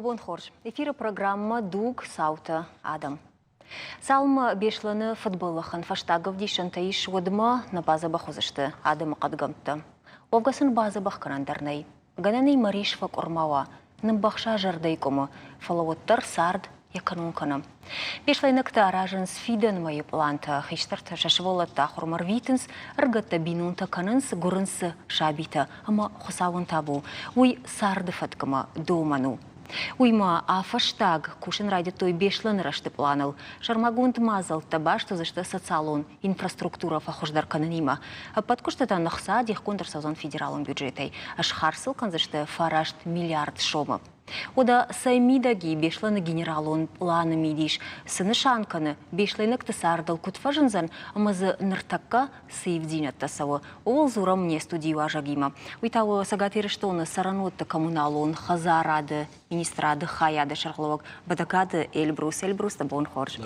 Бон хорз. Эфиры программӕ «Дуг. Цаутӕ. Адӕм». Цалынмӕ Беслӕны фыдбӕллӕхӕн фӕстаг ӕвдисӕнтӕ ис, уӕдмӕ нӕ бадзӕбӕх уыдзысты адӕмы хъӕдгӕмттӕ. Уӕвгӕ сын бадзӕбӕх кӕнӕн дӕр нӕй. Гӕнӕн ӕй мӕ рис фӕкъуырма уа, нымбӕхса зӕрдӕйы къуымы, фӕлӕ уӕддӕр цард йӕ кӕнон кӕны. Беслӕйнӕгтӕ аразынц фидӕнмӕйы пълантӕ, хистӕртӕ сӕ сывӕллӕтты ахуырмӕ рвитынц, ӕрыгӕттӕ бинонтӕ кӕнынц, гуырынц дзы сабитӕ ӕмӕ Хуыцауӕн табу, уый царды фӕткмӕ домӕн у. Уый ма а-фӕстаг кусын райдыдтой Беслӕны рӕзты пъланыл. Сӕрмагонд мадзӕлттӕ баст уыдзысты социалон инфраструктурӕ фӕхуыздӕр кӕнынимӕ. Ӕппӕт куыстытӕн ӕхца дихгонд ӕрцӕудзӕн федералон бюджетӕй. Схардз сыл кӕндзысты 9 миллиард сомы. Уӕдӕ цӕй мидӕг и Беслӕны генералон пъланы мидис, цы нысан кӕны, беслӕйнӕгты цардыл куыд фӕзындзӕн ӕмӕ дзы ныртӕккӕ цы ивддзинӕдтӕ цӕуы, ууыл дзурӕм не студийы уазӕгимӕ. Уый та у Цӕгат Ирыстоны цӕрӕнуӕтты коммуналон хӕдзарады министрады хайады сӕргълӕууӕг Бӕдӕгаты Эльбрус. Эльбрус, дӕ бон хорз.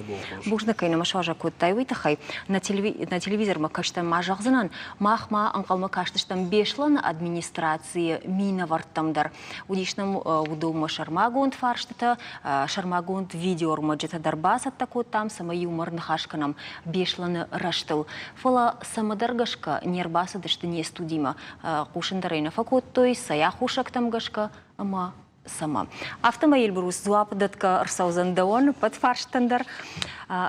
Бузныг, кӕй нӕ суазӕг кодтай, уый тыххӕй. Нӕ телевизормӕ кӕстӕн ма зӕгъдзынӕн, мах ма ӕнхъӕлмӕ кастыстӕм Беслӕны администрацийы минӕвӕрттӕм дӕр. Уыдис нӕм уыдонмӕ сӕрмагонд фарстытӕ, сӕрмагонд видеоӕрмӕджытӕ дӕр бацӕттӕ кодтам, цӕмӕй иумӕ ныхас кӕнӕм Беслӕны рӕзтыл. Фӕлӕ цӕмӕдӕр гӕсгӕ не рбацыдысты не студимӕ. Хъусын дӕр ӕй нӕ фӕкодтой, цӕй аххосӕгтӕм гӕсгӕ ӕмӕ цӕмӕ. Афтӕмӕй Эльбрус дзуапп дӕтгӕ ӕрцӕудзӕн дӕуӕн ӕппӕт фарстӕн дӕр.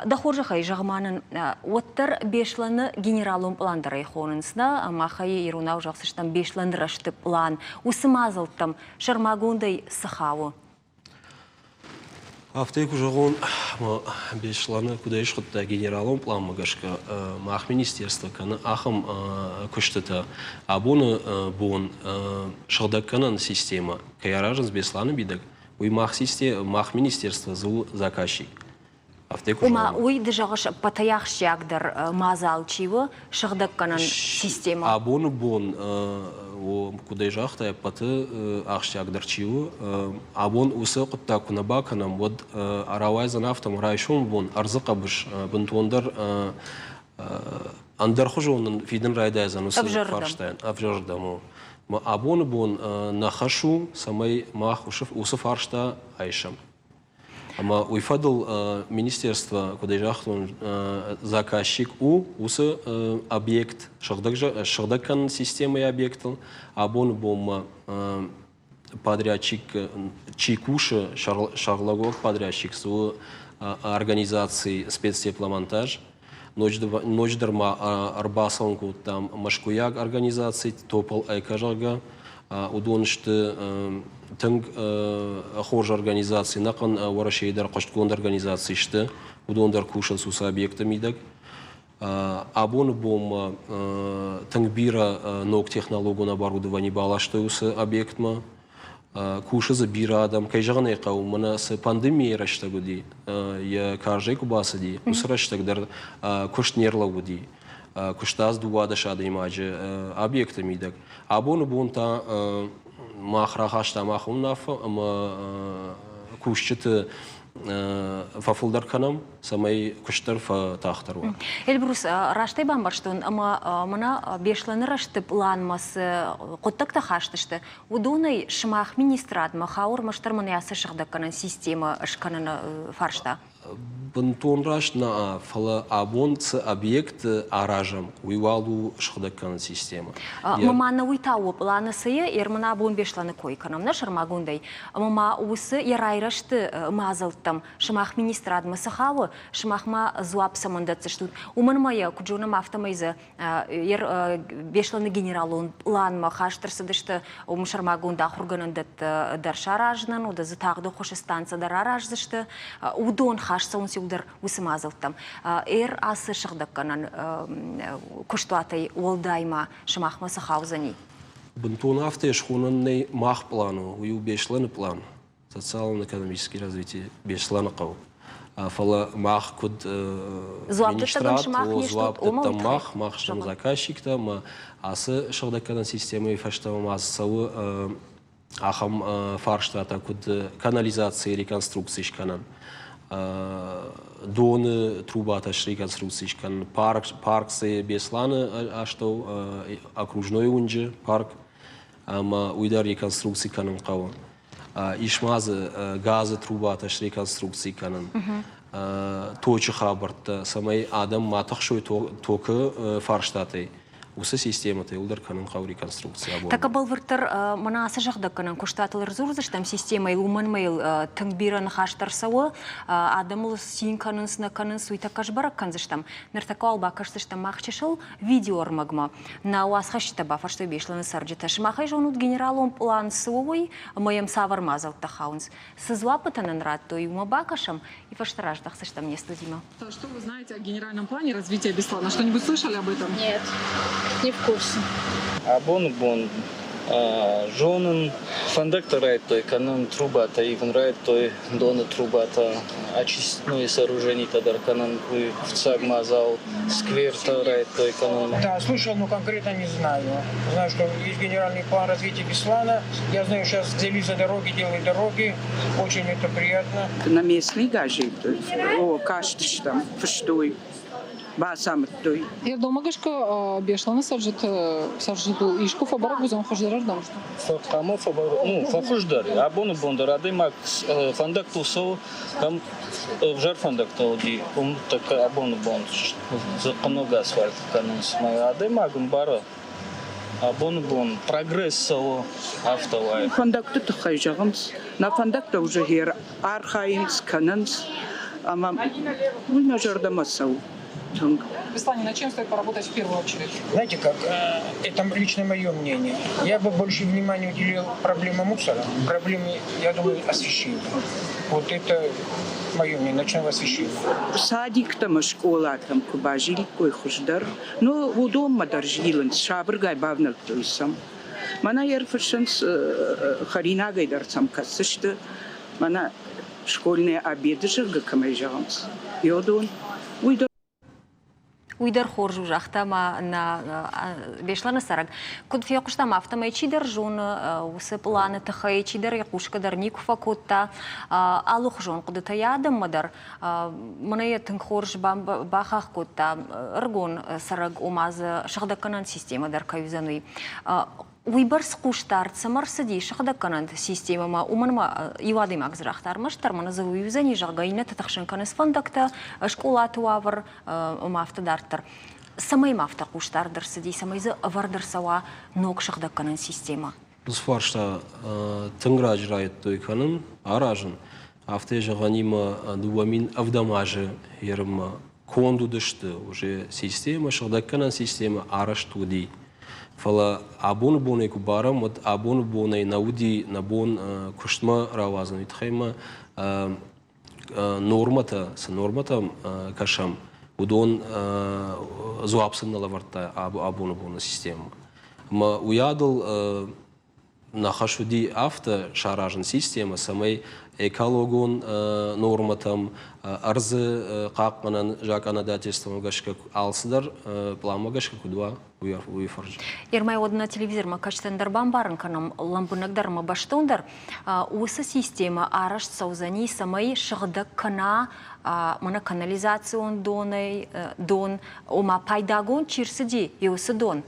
Дӕ хорзӕхӕй, зӕгъ-ма нын, уӕддӕр Беслӕны генералон пълан дӕр ӕй хонынц, нӕ? Махӕй иронау зӕгъдзыстӕм Беслӕны рӕзты пълан. Уыцы мадзӕлттӕм сӕрмагондӕй цы хауы? Афтӕ куы зӕгъон, ӕмӕ Беслӕны куыд ӕй схуыдта генералон пъланмӕ гӕсгӕ, мах министерство кӕны ахӕм куыстытӕ. Абоны бон сыгъдӕггӕнӕн системӕ кӕй аразынц Беслӕны мидӕг, уый мах, мах министерство дзы у заказчик. Афтӕ куы Ома, уый ды зӕгъыс, ӕппӕтӕй ахсджиагдӕр мадзал чи у, сыгъдӕггӕнӕн системӕ? Абоны бон, куыд ӕй загътай, ӕппӕты ахсджиагдӕр чи у, абон уыцы хъуыддаг куы нӕ бакӕнӕм, уӕд рауайдзӕн афтӕ, ӕмӕ райсомы бон ӕрдзы хъӕбыс бынтондӕр ӕндӕрхуызон нын фидын райдайдзӕн уыцы фарстайӕн. Ӕвзӕрырдӕм у. Абоны бон нӕ хӕс у, цӕмӕй мах уыцы фарста айсӕм. Ӕмӕ уый фӕдыл министерство, куыд ӕй загътон, заказчик у уыцы объект, сыгъдӕг кӕнын системӕйы объектыл. Абоны бонмӕ подрядчик чи кусы, сӕргълӕууӕг подрядчик цы у организаци спецтепломонтаж. Ноджыдӕр ма ӕрбацӕуын кодтам мӕскуыйаг организаци Топол Эко, зӕгъгӕ. Уыдон сты тынг хорз организаци, ӕнӕхъӕн Уӕрӕсейы дӕр хъуыстгонд организаци сты. Уыдон дӕр кусынц уыцы объекты мидӕг. Абоны бонмӕ тынг бирӕ ног технологон оборудовани баластой уыцы объектмӕ. Кусы дзы бирӕ адӕм. Кӕй зӕгъын ӕй хъӕуы, мӕнӕ цы пандемийы рӕстӕг уыди, йӕ карзӕй куы бацыди, уыцы рӕстӕг дӕр куыст не рлӕууыди. Куыста дзы 12 адӕймаджы объекты мидӕг. Абоны бон та мах рахастам ахӕм уынаффӕ ӕмӕ кусджыты фӕфылдӕр кӕнӕм, цӕмӕй куыст дӕр фӕтагъддӕр уа. Эльбрус, раст ӕй бамбӕрстон, ӕмӕ мӕнӕ Беслӕны рӕзты пъланмӕ цы хъуыддӕгтӕ хаст сты, уыдонӕй сымах министрадмӕ хауы ӕрмӕстдӕр мӕнӕ ацы сыгъдӕггӕнӕн системӕ скӕныны фарста? Бынтон раст нӕ, фӕлӕ абон цы объект аразӕм, уый уал у сыгъдӕггӕнӕн системӕ. Ӕмӕ ма нӕ уый та у пъланы цы и, ӕрмӕн абон Беслӕны кой кӕнӕм нӕ сӕрмагондӕй, ӕмӕ ма уыцы йӕ райрӕзты мадзӕлттӕм сымах министрадмӕ цы хауы, сымах ма дзуапп цӕмӕн дӕтдзыстут? Уымӕн ӕмӕ йӕ куыд зонӕм, афтӕмӕй дзы Беслӕны генералон пъланмӕ хаст ӕрцыдысты уым сӕрмагонд ахуыргӕнӕндӕттӕ дӕр саразынӕн, уыд дзы тагъд ӕххуысы станцӕ дӕр араздзысты. Уыдон хаст цӕуынц иуылдӕр уыцы мадзӕлттӕм. Ацы сыгъдӕггӕнӕн куыстуатӕй уӕлдай ма сымахмӕ цы хаудзӕни? Бынтон афтӕ схонӕн нӕй мах пълан у, уый у Беслӕны пълан. Социалон-экономический развитие Беслӕны хъӕу. Фӕлӕ мах куыд министрад, дзуапп дӕттӕм мах, мах стӕм заказчиктӕ ӕмӕ ацы сыгъдӕггӕнӕн системӕйы фӕстӕмӕ ма цӕуы ахӕм фарстатӕ, куыд канализацийы реконструкци скӕнӕн, доны трубатӕ среконструкци скӕнын, парк, парк Беслӕны астӕу окружной уынджы парк, ӕмӕ уый дӕр реконструкци кӕнын хъӕуы. Ис ма дзы газы трубатӕ среконструкци кӕнын, точы хабӕрттӕ, цӕмӕй адӕм ма тыхсой токы фарстатӕй. Уыцы системӕтӕ иуылдӕр кӕнын хъӕуы реконструкци абон. Тӕккӕ бӕлвырддӕр мӕнӕ ацы сыгъдӕггӕнӕн куыстуатыл ӕрдзурдзыстӕм системӕйыл, уымӕн ма йыл тынг бирӕ ныхӕстӕ ӕрцӕуы, адӕмыл цин кӕнынц, нӕ кӕнынц, уый тӕккӕ сбӕрӕг кӕндзыстӕм. Ныртӕккӕ уал бакӕсдзыстӕм мах чысыл видеоӕрмӕгмӕ. Нӕ уацхӕсджытӕ бафарстой Беслӕны цӕрджытӕ. Сымахӕй зонут генералон пълан цы у, уый ӕмӕ йӕм цавӕр мадзӕлттӕ хауынц? Цы дзуаппытӕ нын радтой, уымӕ бакӕсӕм, и фӕстӕ раздӕхдзыстӕм не студимӕ. Что вы знаете о генеральном плане развития Беслана? Что-нибудь слышали об этом? Нет, не в курсе. Абоны бон зонын, фӕндӕгтӕ райдыдтой кӕнын, трубатӕ ивын райдыдтой, доны трубатӕ, очистные сооруженийтӕ дӕр кӕнын, уый фыццаг мадзал, сквертӕ райдыдтой кӕнын. Да, слышал, но конкретно не знаю. Знаю, что есть генеральный план развития Беслана. Я знаю, сейчас взялись за дороги, делают дороги. Очень это приятно. На местный газет, о, кастыстӕм, фыстой, бацамыдтой. Ердомӕ гӕсгӕ Беслӕны цӕрджытыл искуы фӕбӕрӕг уыдзӕн хуыздӕрӕрдӕм? Хъуамӕ ну, фӕхуыздӕр. Абоны бон дӕр адӕймаг фӕндӕгтыл цӕуы, кӕм ӕвзӕр фӕндӕгтӕ уыди, уым тӕккӕ абоны бон дзыхъхъыног асфальт кӕнынц. Мӕ адӕймаг ӕмбары, абоны бон прогресс цӕуы, афтӕ уайы. Фӕндӕгты тыххӕй зӕгъынц, нӕ фӕндӕгтӕ уже архайынц, кӕнынц, ӕмӕ уый нӕ зӕрдӕмӕ цӕуы тынг. Беслане, над чем стоит поработать в первую очередь? Знаете как, это лично мое мнение. Я бы больше внимания уделил проблеме мусора, проблеме, я думаю, освещения. Вот это мое мнение, ночного освещения. Садиктӕм, скъолатӕм куы базиликкой хуыздӕр, но уыдонмӕ дӕр зилынц, сабыргай бавнӕлдтой сӕм. Мӕнӕ ӕрфыссынц хӕринагӕй дӕр сӕм кӕсдзысты, мӕнӕ школьные обеды зӕгъгӕ кӕмӕй зӕгъынц, уыдон, уый дӕр. Уый дӕр хорз у, загъта ма нӕ Беслӕны цӕрӕг. Куыд фехъуыстам, афтӕмӕй чидӕр зоны уыцы пъланы тыххӕй, чидӕр йӕ хъусгӕ дӕр никуы фӕкодта. Алыхуызон хъуыдытӕ йӕ адӕммӕ дӕр. Мӕнӕ йӕ тынг хорз бахахх кодта ӕрыгон цӕрӕг, ома дзы сыгъдӕггӕнӕн системӕ дӕр кӕй уыдзӕн, уый. Уыйбӕрц хъусдард цӕмӕ рцыди сыгъдӕггӕнӕн системӕмӕ, уымӕн ӕмӕ иу адӕймаг дзы загъта, ӕрмӕстдӕр мӕнӕ дзы уый уыдзӕни, зӕгъгӕ, иннӕты тыхсын кӕнынц фӕндӕгтӕ, скъолаты уавӕр ӕмӕ афтӕ дарддӕр. Цӕмӕй ма афтӕ хъусдард ӕрцыди, цӕмӕй дзы ӕвӕрд ӕрцӕуа ног сыгъдӕггӕнӕн системӕ? Уыцы фарста тынг раджы райдыдтой кӕнын, аразын. Афтӕ зӕгъӕнимӕ 2007 азы ерынмӕ конд уыдысты, уже системӕ, сыгъдӕггӕнӕн системӕ арӕзт уыди. Фӕлӕ абоны бонӕй куы барӕм, уӕд абоны бонӕй нӕ уыди нӕ бон куыстмӕ рауадзын. Уый тыххӕй ма нормӕтӕ, цы нормӕтӕм кӕсӕм, уыдон дзуапп сын нӕ лӕвӕрдта абоны боны системӕ. Ӕмӕ уыйадыл нӕ хӕс уыди афтӕ саразын системӕ, цӕмӕй экологон нормӕтӕм, ӕрдзы хъахъхъӕнӕн закъонодательствомӕ гӕсгӕ алцыдӕр пъланмӕ гӕсгӕ куыд уа, уый фӕрцы. Ермӕ уӕд нӕ телевизормӕ кӕсджытӕн дӕр бамбарын кӕнӕм, лӕмбынӕгдӕр ӕмӕ бӕстондӕр уыцы системӕ арӕзт цӕудзӕни, цӕмӕй сыгъдӕг кӕна мӕнӕ канализацион донӕй дон, ома пайдагонд чи рцыди, уыцы дон.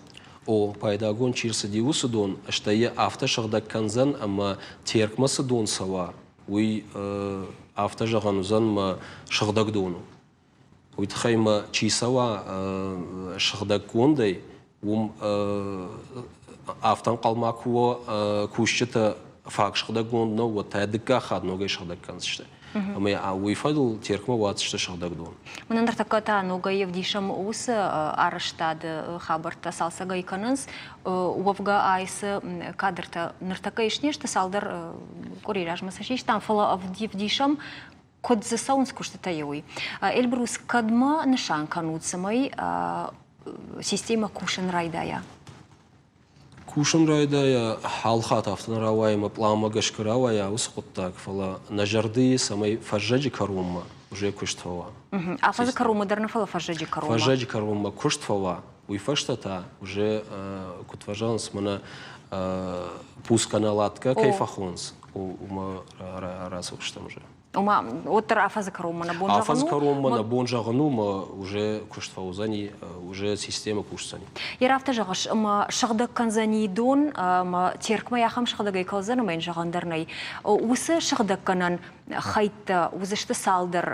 О, пайдагонд чи рцыди, уыцы дон, стӕй йӕ афтӕ сыгъдӕг кӕндзӕн, ӕмӕ Теркмӕ цы дон цӕуа, уый афтӕ зӕгъӕн уыдзӕн мӕ сыгъдӕг дон у. Уый тыххӕй мӕ чи цӕуа сыгъдӕггондӕй, уым афтӕ ӕнхъӕлмӕ куы уа, кусджытӕ фаг сыгъдӕггонд нӕу, уӕд та дыккаг хатт ногӕй сыгъдӕг кӕндзысты. Ӕмӕ уый фӕдыл Теркмӕ уадздзысты сыгъдӕг дон. Мӕнӕ ныртӕккӕ та ногӕй ӕвдисӕм уыцы арӕзтады хабӕрттӕ цалцӕгӕй кӕнынц. Уӕвгӕ АИС-ы кадртӕ ныртӕккӕ ис не сты, цалдӕр къуыри размӕ сӕ систам, фӕлӕ ӕвдисӕм, куыд дзы цӕуынц куыстытӕ, уый. Эльбрус, кӕдмӕ нысан кӕнут, цӕмӕй системӕ кусын райдайа? Кусын райдайа, алхатт афтӕ нӕ рауайы ӕмӕ пъланмӕ гӕсгӕ рауайа уыцы хъуыддаг, фӕлӕ нӕ зӕрдыйы, цӕмӕй фӕззӕджы кӕронмӕ уже куыст фӕуа. Афӕдзы кӕронмӕ дӕр нӕ, фӕлӕ фӕззӕджы кӕронмӕ. Фӕззӕджы кӕронмӕ куыст фӕуа, уый фӕстӕ та уже, куыд фӕзӕгъынц, мӕнӕ пусконаладкӕ кӕй фӕхонынц, уымӕ рацӕудзыстӕм уже. Ома, уӕддӕр афӕдзы кӕронмӕ нӕ бон зӕгъын у. Афӕдзы кӕронмӕ нӕ бон зӕгъын у, ӕмӕ уже куыст фӕуыдзӕни, уже системӕ кусдзӕни. Йе афтӕ зӕгъыс, ӕмӕ сыгъдӕг кӕндзӕни дон, ӕмӕ Теркмӕ ахӕм сыгъдӕгӕй кӕлдзӕн, ӕмӕ йын зӕгъӕн дӕр нӕй. Уыцы сыгъдӕггӕнӕн хӕйттӕ уыдзысты цалдӕр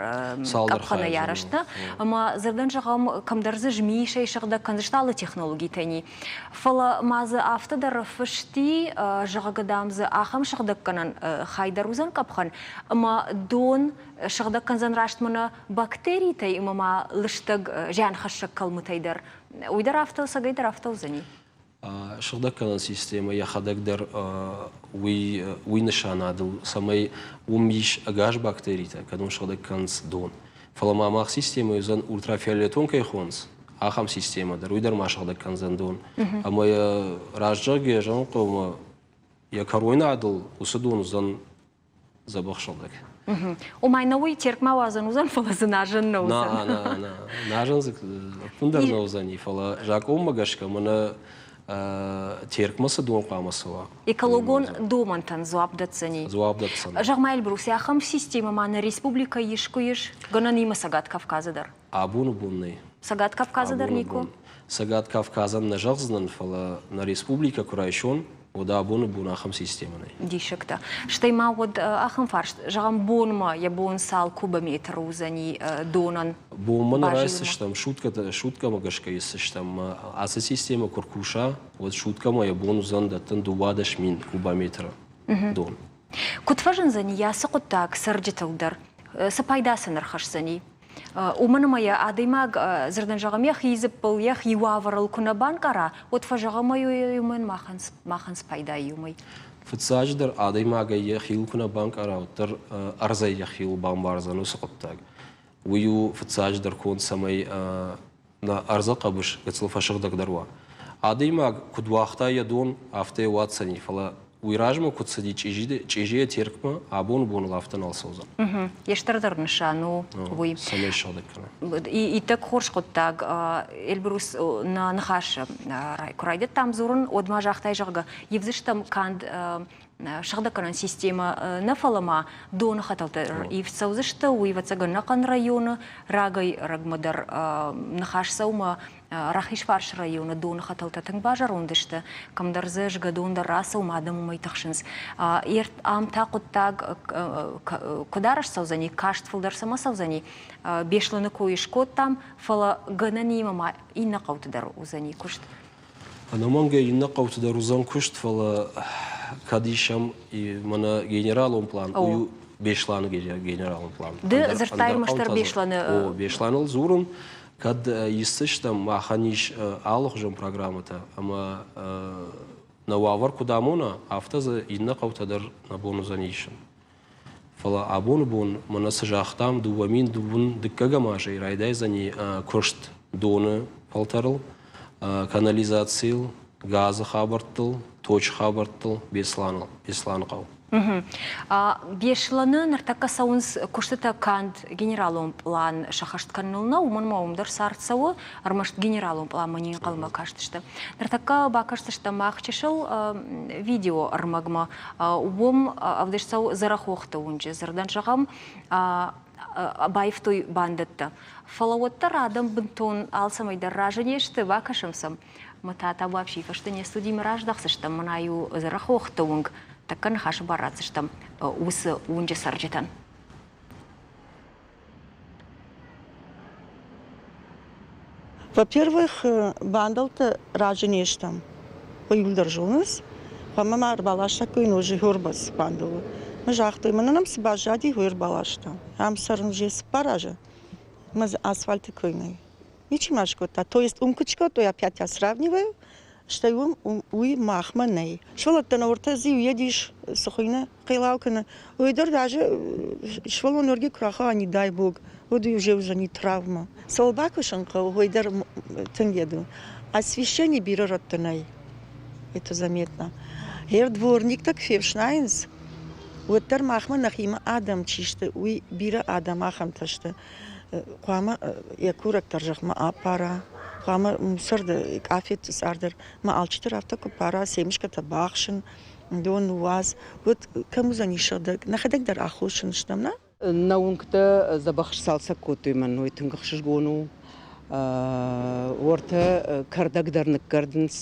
къӕпхӕнӕй арӕзт, ӕмӕ дзырдӕн зӕгъӕм, кӕмдӕр дзы змисӕй сыгъдӕг кӕндзысты алы технологитӕ ни. Фӕлӕ ма дзы афтӕ дӕр фысти, зӕгъгӕ, дам дзы ахӕм сыгъдӕггӕнӕн хай дӕр уыдзӕн къӕпхӕн, ӕмӕ дон сыгъдӕг кӕндзӕн раст мӕнӕ бактеритӕй ӕмӕ ма лыстӕг зианхӕссӕг кӕлмытӕй дӕр. Уый дӕр афтӕ, цӕгӕй дӕр афтӕ уыдзӕни. Сыгъдӕггӕнӕн системӕ йӕхӕдӕг дӕр уый, уый нысанадыл, цӕмӕй уым ис ӕгас бактеритӕ, кӕд уым сыгъдӕг кӕнынц дон. Фӕлӕ ма мах системӕ уыдзӕн ультрафиолетон кӕй хонынц, ахӕм системӕ дӕр, уый дӕр ма сыгъдӕг кӕндзӕн дон. Ӕмӕ йӕ раст зӕгъгӕйӕ зӕгъын хъӕуы, йӕ кӕройнадыл уыцы дон уыдзӕн дзӕбӕх сыгъдӕг. Ома нӕ уый Теркмӕ уадзӕн уыдзӕн, фӕлӕ дзы назӕн нӕ уыдзӕн. На, на, на. Назӕн дзы ӕппындӕр нӕ уыдзӕни, фӕлӕ закъонмӕ гӕсгӕ мӕнӕ Теркмӕ цы дон хъуамӕ цӕуа. Экологон домӕнтӕн дзуапп дӕтдзӕни. Дзуапп дӕтдзӕн. Зӕгъ-ма, Эльбрус, ахӕм системӕ ма нӕ республикӕйы искуы ис, гӕнӕн имӕ Цӕгат Кавказы дӕр? Абоны бон нӕй. Цӕгат Кавказы дӕр никуы? Цӕгат Кавказӕн нӕ зӕгъдзынӕн, фӕлӕ нӕ республикӕ куы райсон, уӕд абоны бон ахӕм системӕ нӕй. Диссӕгтӕ. Стӕй ма уӕд ахӕм фарст, зӕгъӕм, бонмӕ йӕ бон цал кубометры уыдзӕни донӕн? Бонмӕ нӕ райсдзыстӕм, суткӕмӕ гӕсгӕ исдзыстӕм. Ацы системӕ куы ркуса, уӕд суткӕмӕ йӕ бон уыдзӕн дӕттын 12 мин кубометры дон. Куыд фӕзындзӕни ацы хъуыддаг цӕрджытыл дӕр? Цы пайда сын ӕрхӕсдзӕни? Уымӕн ӕмӕ йӕ адӕймаг, дзырдӕн зӕгъӕм, йӕхи дзыппыл, йӕхи уавӕрыл куы нӕ банкъара, уӕд фӕзӕгъӕм, уымӕн махӕн спайда и уымӕй. Фыццаджыдӕр, адӕймагӕй йӕхиуыл куы нӕ банкъара, уӕддӕр ӕрдзӕй йӕхиуыл бамбардзӕн уыцы хъуыддаг. Уый у фыццаджыдӕр конд, цӕмӕй нӕ ӕрдзы хъӕбыс гыццыл фӕсыгъдӕгдӕр уа. Адӕймаг куыд уагъта йӕ дон, афтӕ йӕ уадздзӕни, фӕлӕ уый размӕ куыд цыди чъизийӕ Теркмӕ, абоны боныл афтӕ нал цӕудзӕн. Йе стырдӕр нысан у уый. Цӕмӕй ссыгъдӕг кӕна. Иттӕг хорз хъуыддаг. Эльбрус, нӕ ныхасы куы райдыдтам дзурын, уӕд ма загътай, зӕгъгӕ, ивдзыстӕм канд сыгъдӕггӕнӕн системӕ нӕ, фӕлӕ ма доны хӕтӕлтӕ ивд цӕудзысты, уый, ӕвӕццӕгӕн, ӕнӕхъӕн районы рагӕй-ӕрӕгмӕ дӕр ныхас цӕуы ӕмӕ Рахизфарсы районы доны хӕтӕлтӕ тынг базӕронд сты, кӕмдӕр дзы згӕ дон дӕр рацӕуы ӕмӕ адӕм уымӕй тыхсынц. Ам та хъуыддаг куыд арӕзт цӕудзӕни, каст фылдӕр цӕмӕ цӕудзӕни, Беслӕны кой скодтам, фӕлӕ гӕнӕнимӕ ма иннӕ хъӕуты дӕр уыдзӕни куыст. Ӕнӕмӕнгӕй иннӕ хъӕуты дӕр уыдзӕн куыст, фӕлӕ кӕд исӕм мӕнӕ генералон план, уый у Беслӕны генералон план. Ды дзырдтай ӕрмӕстдӕр Беслӕны. О, Беслӕныл дзурын. Кӕд исдзыстӕм, махӕн ис алыхуызон программӕтӕ ӕмӕ нӕ уавӕр куыд амона, афтӕ дзы иннӕ хъӕутӕ дӕр нӕ бон уыдзӕн исын. Фӕлӕ абоны бон мӕнӕ цы загътам, 2000 дыккӕгӕм азӕй райдайдзӕни куыст доны фӕлтӕрыл, канализацийыл, газы хабӕрттыл, точы хабӕрттыл Беслӕныл, Беслӕныхъӕу. Беслӕны ныртӕккӕ цӕуынц куыстытӕ канд генералон пълан сӕххӕст кӕныныл нӕ, уымӕн ма уым дӕр цард цӕуы, ӕрмӕст генералон пъланмӕ не нхъӕлмӕ кастысты. Ныртӕккӕ бакӕсдзыстӕм мах чысыл видео ӕрмӕгмӕ. Уым ӕвдыст цӕуы Дзӕрӕхохты уынджы. Дзырдӕн зӕгъӕм, баивтой бандӕттӕ. Фӕлӕ уӕддӕр адӕм бынтон алцӕмӕй дӕр разы не сты, бакӕсӕм сӕм. Мӕ та вообще фӕсте не студимӕ раздӕхдзыстӕм, мӕнӕ-иу Дзӕрӕхохты уынг тӕккӕ ныхасы бар ратдзыстӕм уыцы уынджы цӕрджытӕн. Во-первых, бандӕлттӕ разы не стӕм. Уый иуылдӕр зонынц. Хъуамӕ ма ӕрбаластаккой нозы хёрбац бандолы. Мы загътой, мӕнӕ нӕм цы баззади, уый ӕрбаласта. Ам цӕрын уже цыппар азы, ӕмӕ дзы асфальты кой нӕй. Ничи ма скодта. То есть уым куыд скодтой, опять я сравниваю, стӕй уым уый махмӕ нӕй. Сывӕллӕттӕн ӕртӕ зиу едис, цы хуыйны, хъелау кӕны. Уый дӕр даже сывӕллон орги куы рахауа, не дай бог, уӕд уый уже уыдзӕни травма. Цӕуыл бакусын хъӕуы, уый дӕр тынг йед у. Освещение бирӕ рӕтты нӕй. Это заметно. Гъер дворниктӕ куы фефснайынц, уӕддӕр махмӕ нӕхимӕ адӕм чи сты, уый бирӕ адӕм ахӕмтӕ сты. Хъуамӕ йӕ курӕг дӕр зӕхмӕ аппара, хъуамӕ мусорды къафетты цъар дӕр ма алчидӕр афтӕ куы ппара, семышкӕтӕ бахсын, дон ныууадз, уӕд кӕм уыдзӕни сыгъдӕг? Нӕхӕдӕг дӕр аххосджын стӕм, нӕ? Нӕ уынгтӕ дзӕбӕх сцалцӕг кодтой мӕн, уый тынг ӕхсызгон у. Уӕртӕ кӕрдӕг дӕр ныккӕрдынц,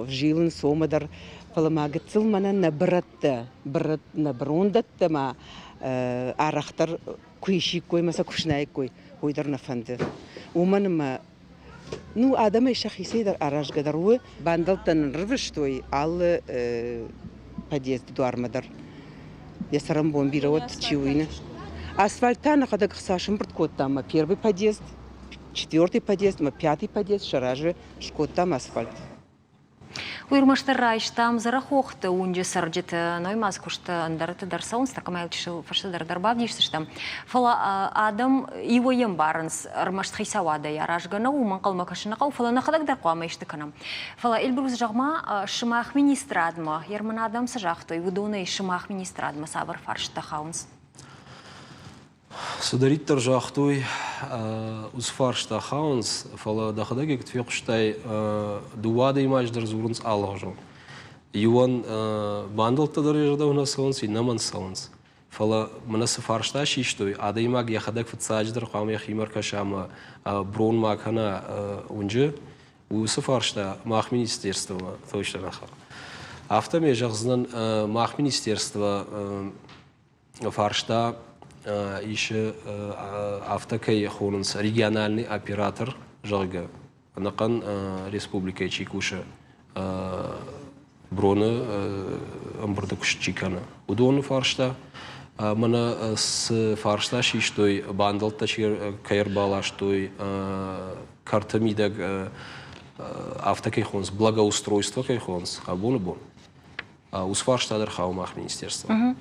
зилынц уомӕ дӕр. Фӕлӕ ма гыццыл мӕнӕн нӕ бырӕттӕ, нӕ бырондӕттӕ ма арӕхдӕр куы исиккой ӕмӕ сӕ куы фснаиккой, уый дӕр нӕ фӕнды. Уымӕн ӕмӕ ну, адӕмӕй сӕхицӕй дӕр аразгӕ дӕр у. Бандӕлттӕ нын рывыстой алы подъезды дуармӕ дӕр. Йӕ цӕрӕнбон бирӕ уӕд чи уыны. Асфальт та нӕхӕдӕг хца сӕмбырд кодтам мӕ первый подъезд, четвертый подъезд мӕ пятый подъезд сӕ разы скодтам асфальт. Уый ӕрмӕстдӕр райстам Дзӕрӕхохты уынджы цӕрджыты, ной куысты ӕндӕрты дӕр цӕуынц, тӕккӕ чысыл фӕстӕдӕр дӕр бавдисдзыстӕм. Фӕлӕ адӕм иуӕй ӕмбарынц, ӕрмӕст хицауадӕй аразгӕ нӕу, уымӕн ӕнхъӕлмӕ кӕсын нӕ хъӕуы, фӕлӕ нӕхӕдӕг дӕр хъуамӕ исты кӕнӕм. Фӕлӕ Эльбрус, зӕгъ-ма, сымах министрадмӕ, ермын адӕм цы загътой, уыдонӕй сымах министрадмӕ цавӕр фарстытӕ хауынц? Цыдӕриддӕр загътой, уыцы фарста хауынц, фӕлӕ дӕхӕдӕг куыд фехъуыстай, дыууӕ адӕймаджы дӕр дзурынц алыгъуызон. Иуӕн бандӕлттӕ дӕр йӕ зӕрдӕмӕ нӕ цӕуынц, иннӕмӕн цӕуынц. Фӕлӕ мӕнӕ цы фарста систой, адӕймаг йӕхӕдӕг фыццаджыдӕр хъуамӕ йӕхимӕ ӕркӕса ӕмӕ брон ма кӕна уынджы, уыцы фарста мах министерствомӕ точно нӕ хауы. Афтӕ ме зӕгъдзынӕн, мах министерство фарста исы афтӕ кӕй хонынц региональный оператор, зӕгъгӕ, ӕнӕхъӕн республикӕйы чи кусы, броны ӕмбырды куыст чи кӕны, уыдоны фарста. Мӕнӕ цы фарста систой, бандӕлттӕ чи кӕй ӕрбаластой, кӕрты мидӕг афтӕ кӕй хонынц, благоустройство кӕй хонынц абоны бон, Уыцы фарста дӕр хауы мах министерствомӕ.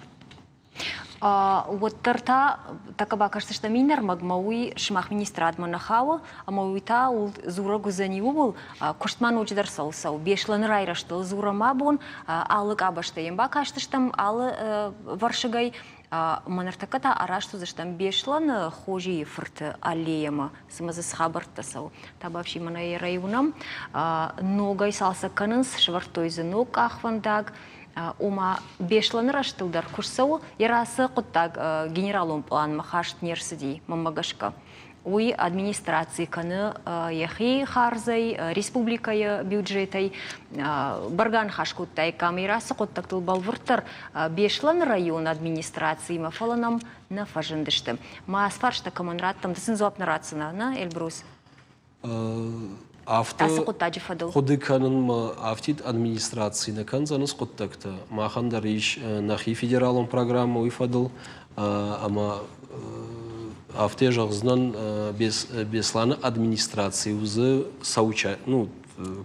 Уӕддӕр та тӕккӕ бакӕсдзыстӕм иннӕ ӕрмӕгмӕ, уый сымах министрадмӕ нӕ хауы, ӕмӕ уый та дзурӕг уыдзӕни ууыл, куыст ма ноджыдӕр цӕуыл цӕуы. Беслӕны райрӕзтыл дзурӕм абон, алы къабӕзтӕ йӕм бакастыстӕм, алы вӕрсыгӕй. Ӕмӕ ныртӕккӕ та арӕзт уыдзыстӕм Беслӕны Хозийы фырты аллеямӕ, цымӕ дзы цы хабӕрттӕ цӕуы. Табӕфси мӕнӕ йӕ райуынӕм. Ногӕй цалцӕг кӕнынц, сӕвӕрдтой дзы ног къахвӕндаг. Ома Беслӕны рӕзтыл дӕр куы ссӕуы, йӕ рацы хъуыддаг генералон пъланмӕ хаст не рцыди, мӕнмӕ гӕсгӕ. Уый администраци кӕны йӕхи хардзӕй, республикӕйы бюджетӕй. Бӕргӕ ныхас кодтаиккам Ирасы хъуыддӕгтыл бӕлвырддӕр Беслӕны районы администрациимӕ, фӕлӕ нӕм нӕ фӕзындысты. Мӕ фарста кӕмӕн раттӕм, ды сын дзуапп нӕ ратдзынӕ, нӕ, Эльбрус? Афтӕ Ацы хъуыддаджы фӕдыл. Хъуыды кӕнынмӕ афтид администраци нӕ кӕндзӕн хъуыддӕгтӕ. Махӕн дӕр ис нӕхи федералон программӕ уый фӕдыл ӕмӕ афтӕ зӕгъдзынӕн, Беслӕны администраци у дзы соуча, ну,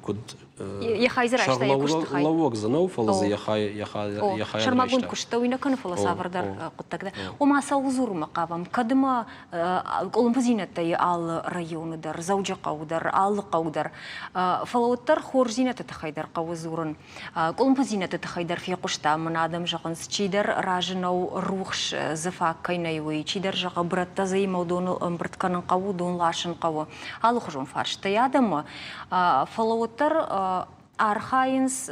куыд йӕ хай дзы райста йӕ куысты хай. Сӕргълӕууӕг дзы нӕу, фӕлӕ дзы йӕ хай йӕ хай Сӕрмагонд куысттӕ уый нӕ кӕны, фӕлӕ цавӕрдӕр хъуыддӕгтӕ. Ома цӕуыл дзурынмӕ хъавӕм? Кӕд ма къуылымпыдзинӕдтӕ алы районы дӕр, Дзӕуджыхъӕуы дӕр, алы хъӕу дӕр. Фӕлӕ уӕддӕр хорздзинӕдты тыххӕй дӕр хъӕуы дзурын. Къуылымпыдзинӕдты тыххӕй дӕр фехъуыстам, мын адӕм зӕгъынц, чидӕр разы нӕу рухс дзы фаг кӕй нӕй, уый, чидӕр зӕгъы, брӕттӕ дзы имӕ уыдоныл ӕмбырд кӕнын хъӕуы, уыдон ласын хъӕуы. Алыхуызон фарстытӕ адӕммӕ. Фӕлӕ уӕддӕр архайынц,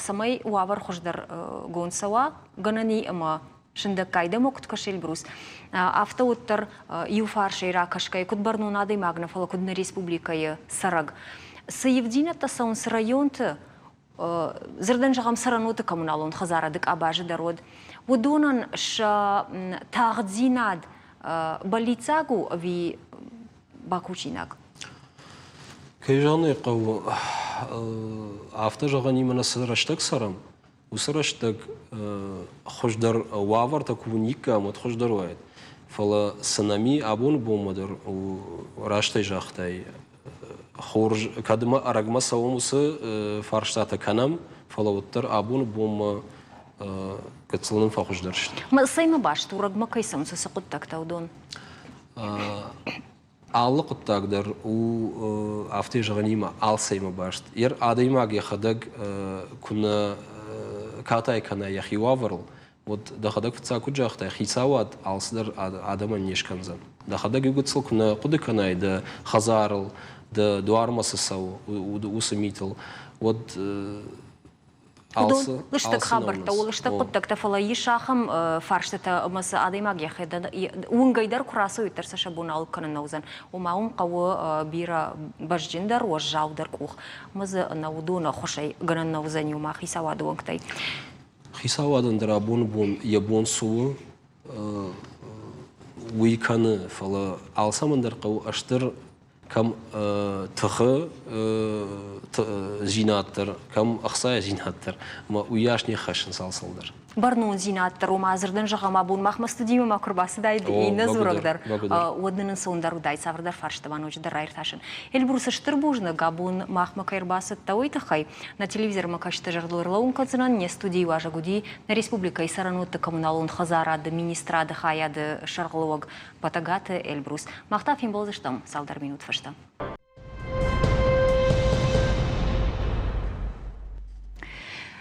цӕмӕй уавӕр хуыздӕргонд цӕуа, гӕнӕн и ӕмӕ сындӕггай дӕм куыд кӕсы Эльбрус, афтӕ уӕддӕр иу фарсӕй ракӕсгӕйӕ, куыд бӕрнон адӕймаг нӕ, фӕлӕ куыд нӕ республикӕйы цӕрӕг. Цы ивддзинӕдтӕ цӕуынц районты, дзырдӕн зӕгъӕм, цӕрӕнуӕтты коммуналон хӕдзарады къабазы дӕр уӕд, уыдонӕн сӕ тагъддзинад бӕллиццаг у ӕви бакусинаг? Кӕй зӕгъын ӕй хъӕуы, афтӕ зӕгъӕн имӕ цы рӕстӕг цӕрӕм, уыцы рӕстӕг хуыздӕр уавӕртӕ куы уыниккам, уӕд хуыздӕр уаид. Фӕлӕ цынами абоны бонмӕ дӕр растӕй загътай, хорз, кӕд ма ӕрӕгмӕ цӕуӕм уыцы фарстатӕ кӕнӕм, фӕлӕ уӕддӕр абоны бонмӕ гыццыл нын фӕхуыздӕр сты. Цӕймӕ баст у, рӕгмӕ кӕй цӕуынц уыцы хъуыддӕгтӕ уыдон? Алы хъуыддаг дӕр у афтӕ зӕгъӕнимӕ алцӕимӕ баст. Йӕ адӕймаг йӕхӕдӕг куы нӕ катай кӕна йӕхи уавӕрыл, уӕд дӕхӕдӕг фыццаг куыд загътай, хицауад алцыдӕр адӕмӕн не скӕндзӕн. Дӕхӕдӕг иу гыццыл куы нӕ хъуыды кӕнай дӕ хӕдзарыл, дӕ дуармӕ цы цӕуы, уыцы митыл, уӕд. Уыдон лыстӕг хабӕрттӕ, лыстӕг хъуыддӕгтӕ, фӕлӕ ис ахӕм фарстытӕ, ӕмӕ сӕ адӕймаг йӕхӕдӕг уынгӕй дӕр куы рацӕуид дӕр сӕ сӕ бон алыг кӕнын нӕ уыдзӕн. Ома уым хъӕуы бирӕ бӕзджындӕр, уӕззаудӕр къух. Ӕмӕ дзы ӕнӕ уыдон ӕххуысӕй гӕнӕн нӕ уыдзӕни ома хицауады уӕнгтӕй. Хицауадӕн дӕр абоны бон йӕ бон цы у, уый кӕны, фӕлӕ алцӕмӕн дӕр хъӕуы стыр кӕм тыхы дзинад дӕр, кӕм ӕхцайы дзинад дӕр, ӕмӕ уыйас не ххӕссынц алцӕуыл дӕр. Бӕрнондзинад дӕр, ома дзырдӕн зӕгъӕм, абон махмӕ студимӕ ма куы рбацыдаид иннӕ дзурӕг дӕр, уӕд нын ӕнцондӕр уыдаид цавӕрдӕр фарстытӕ ма ноджыдӕр раиртасын. Эльбрус, стыр бузныг, абон махмӕ кӕй ӕрбацыдтӕ, уый тыххӕй. Нӕ телевизормӕ кӕсджыты зӕрдыл ӕрлӕууын кӕндзынӕн, не студийы уазӕг уыди нӕ республикӕйы цӕрӕнуӕтты коммуналон хӕдзарады министрады хайады сӕргълӕууӕг Патагаты Эльбрус. Мах та фембӕлдзыстӕм цалдӕр минут фӕстӕ.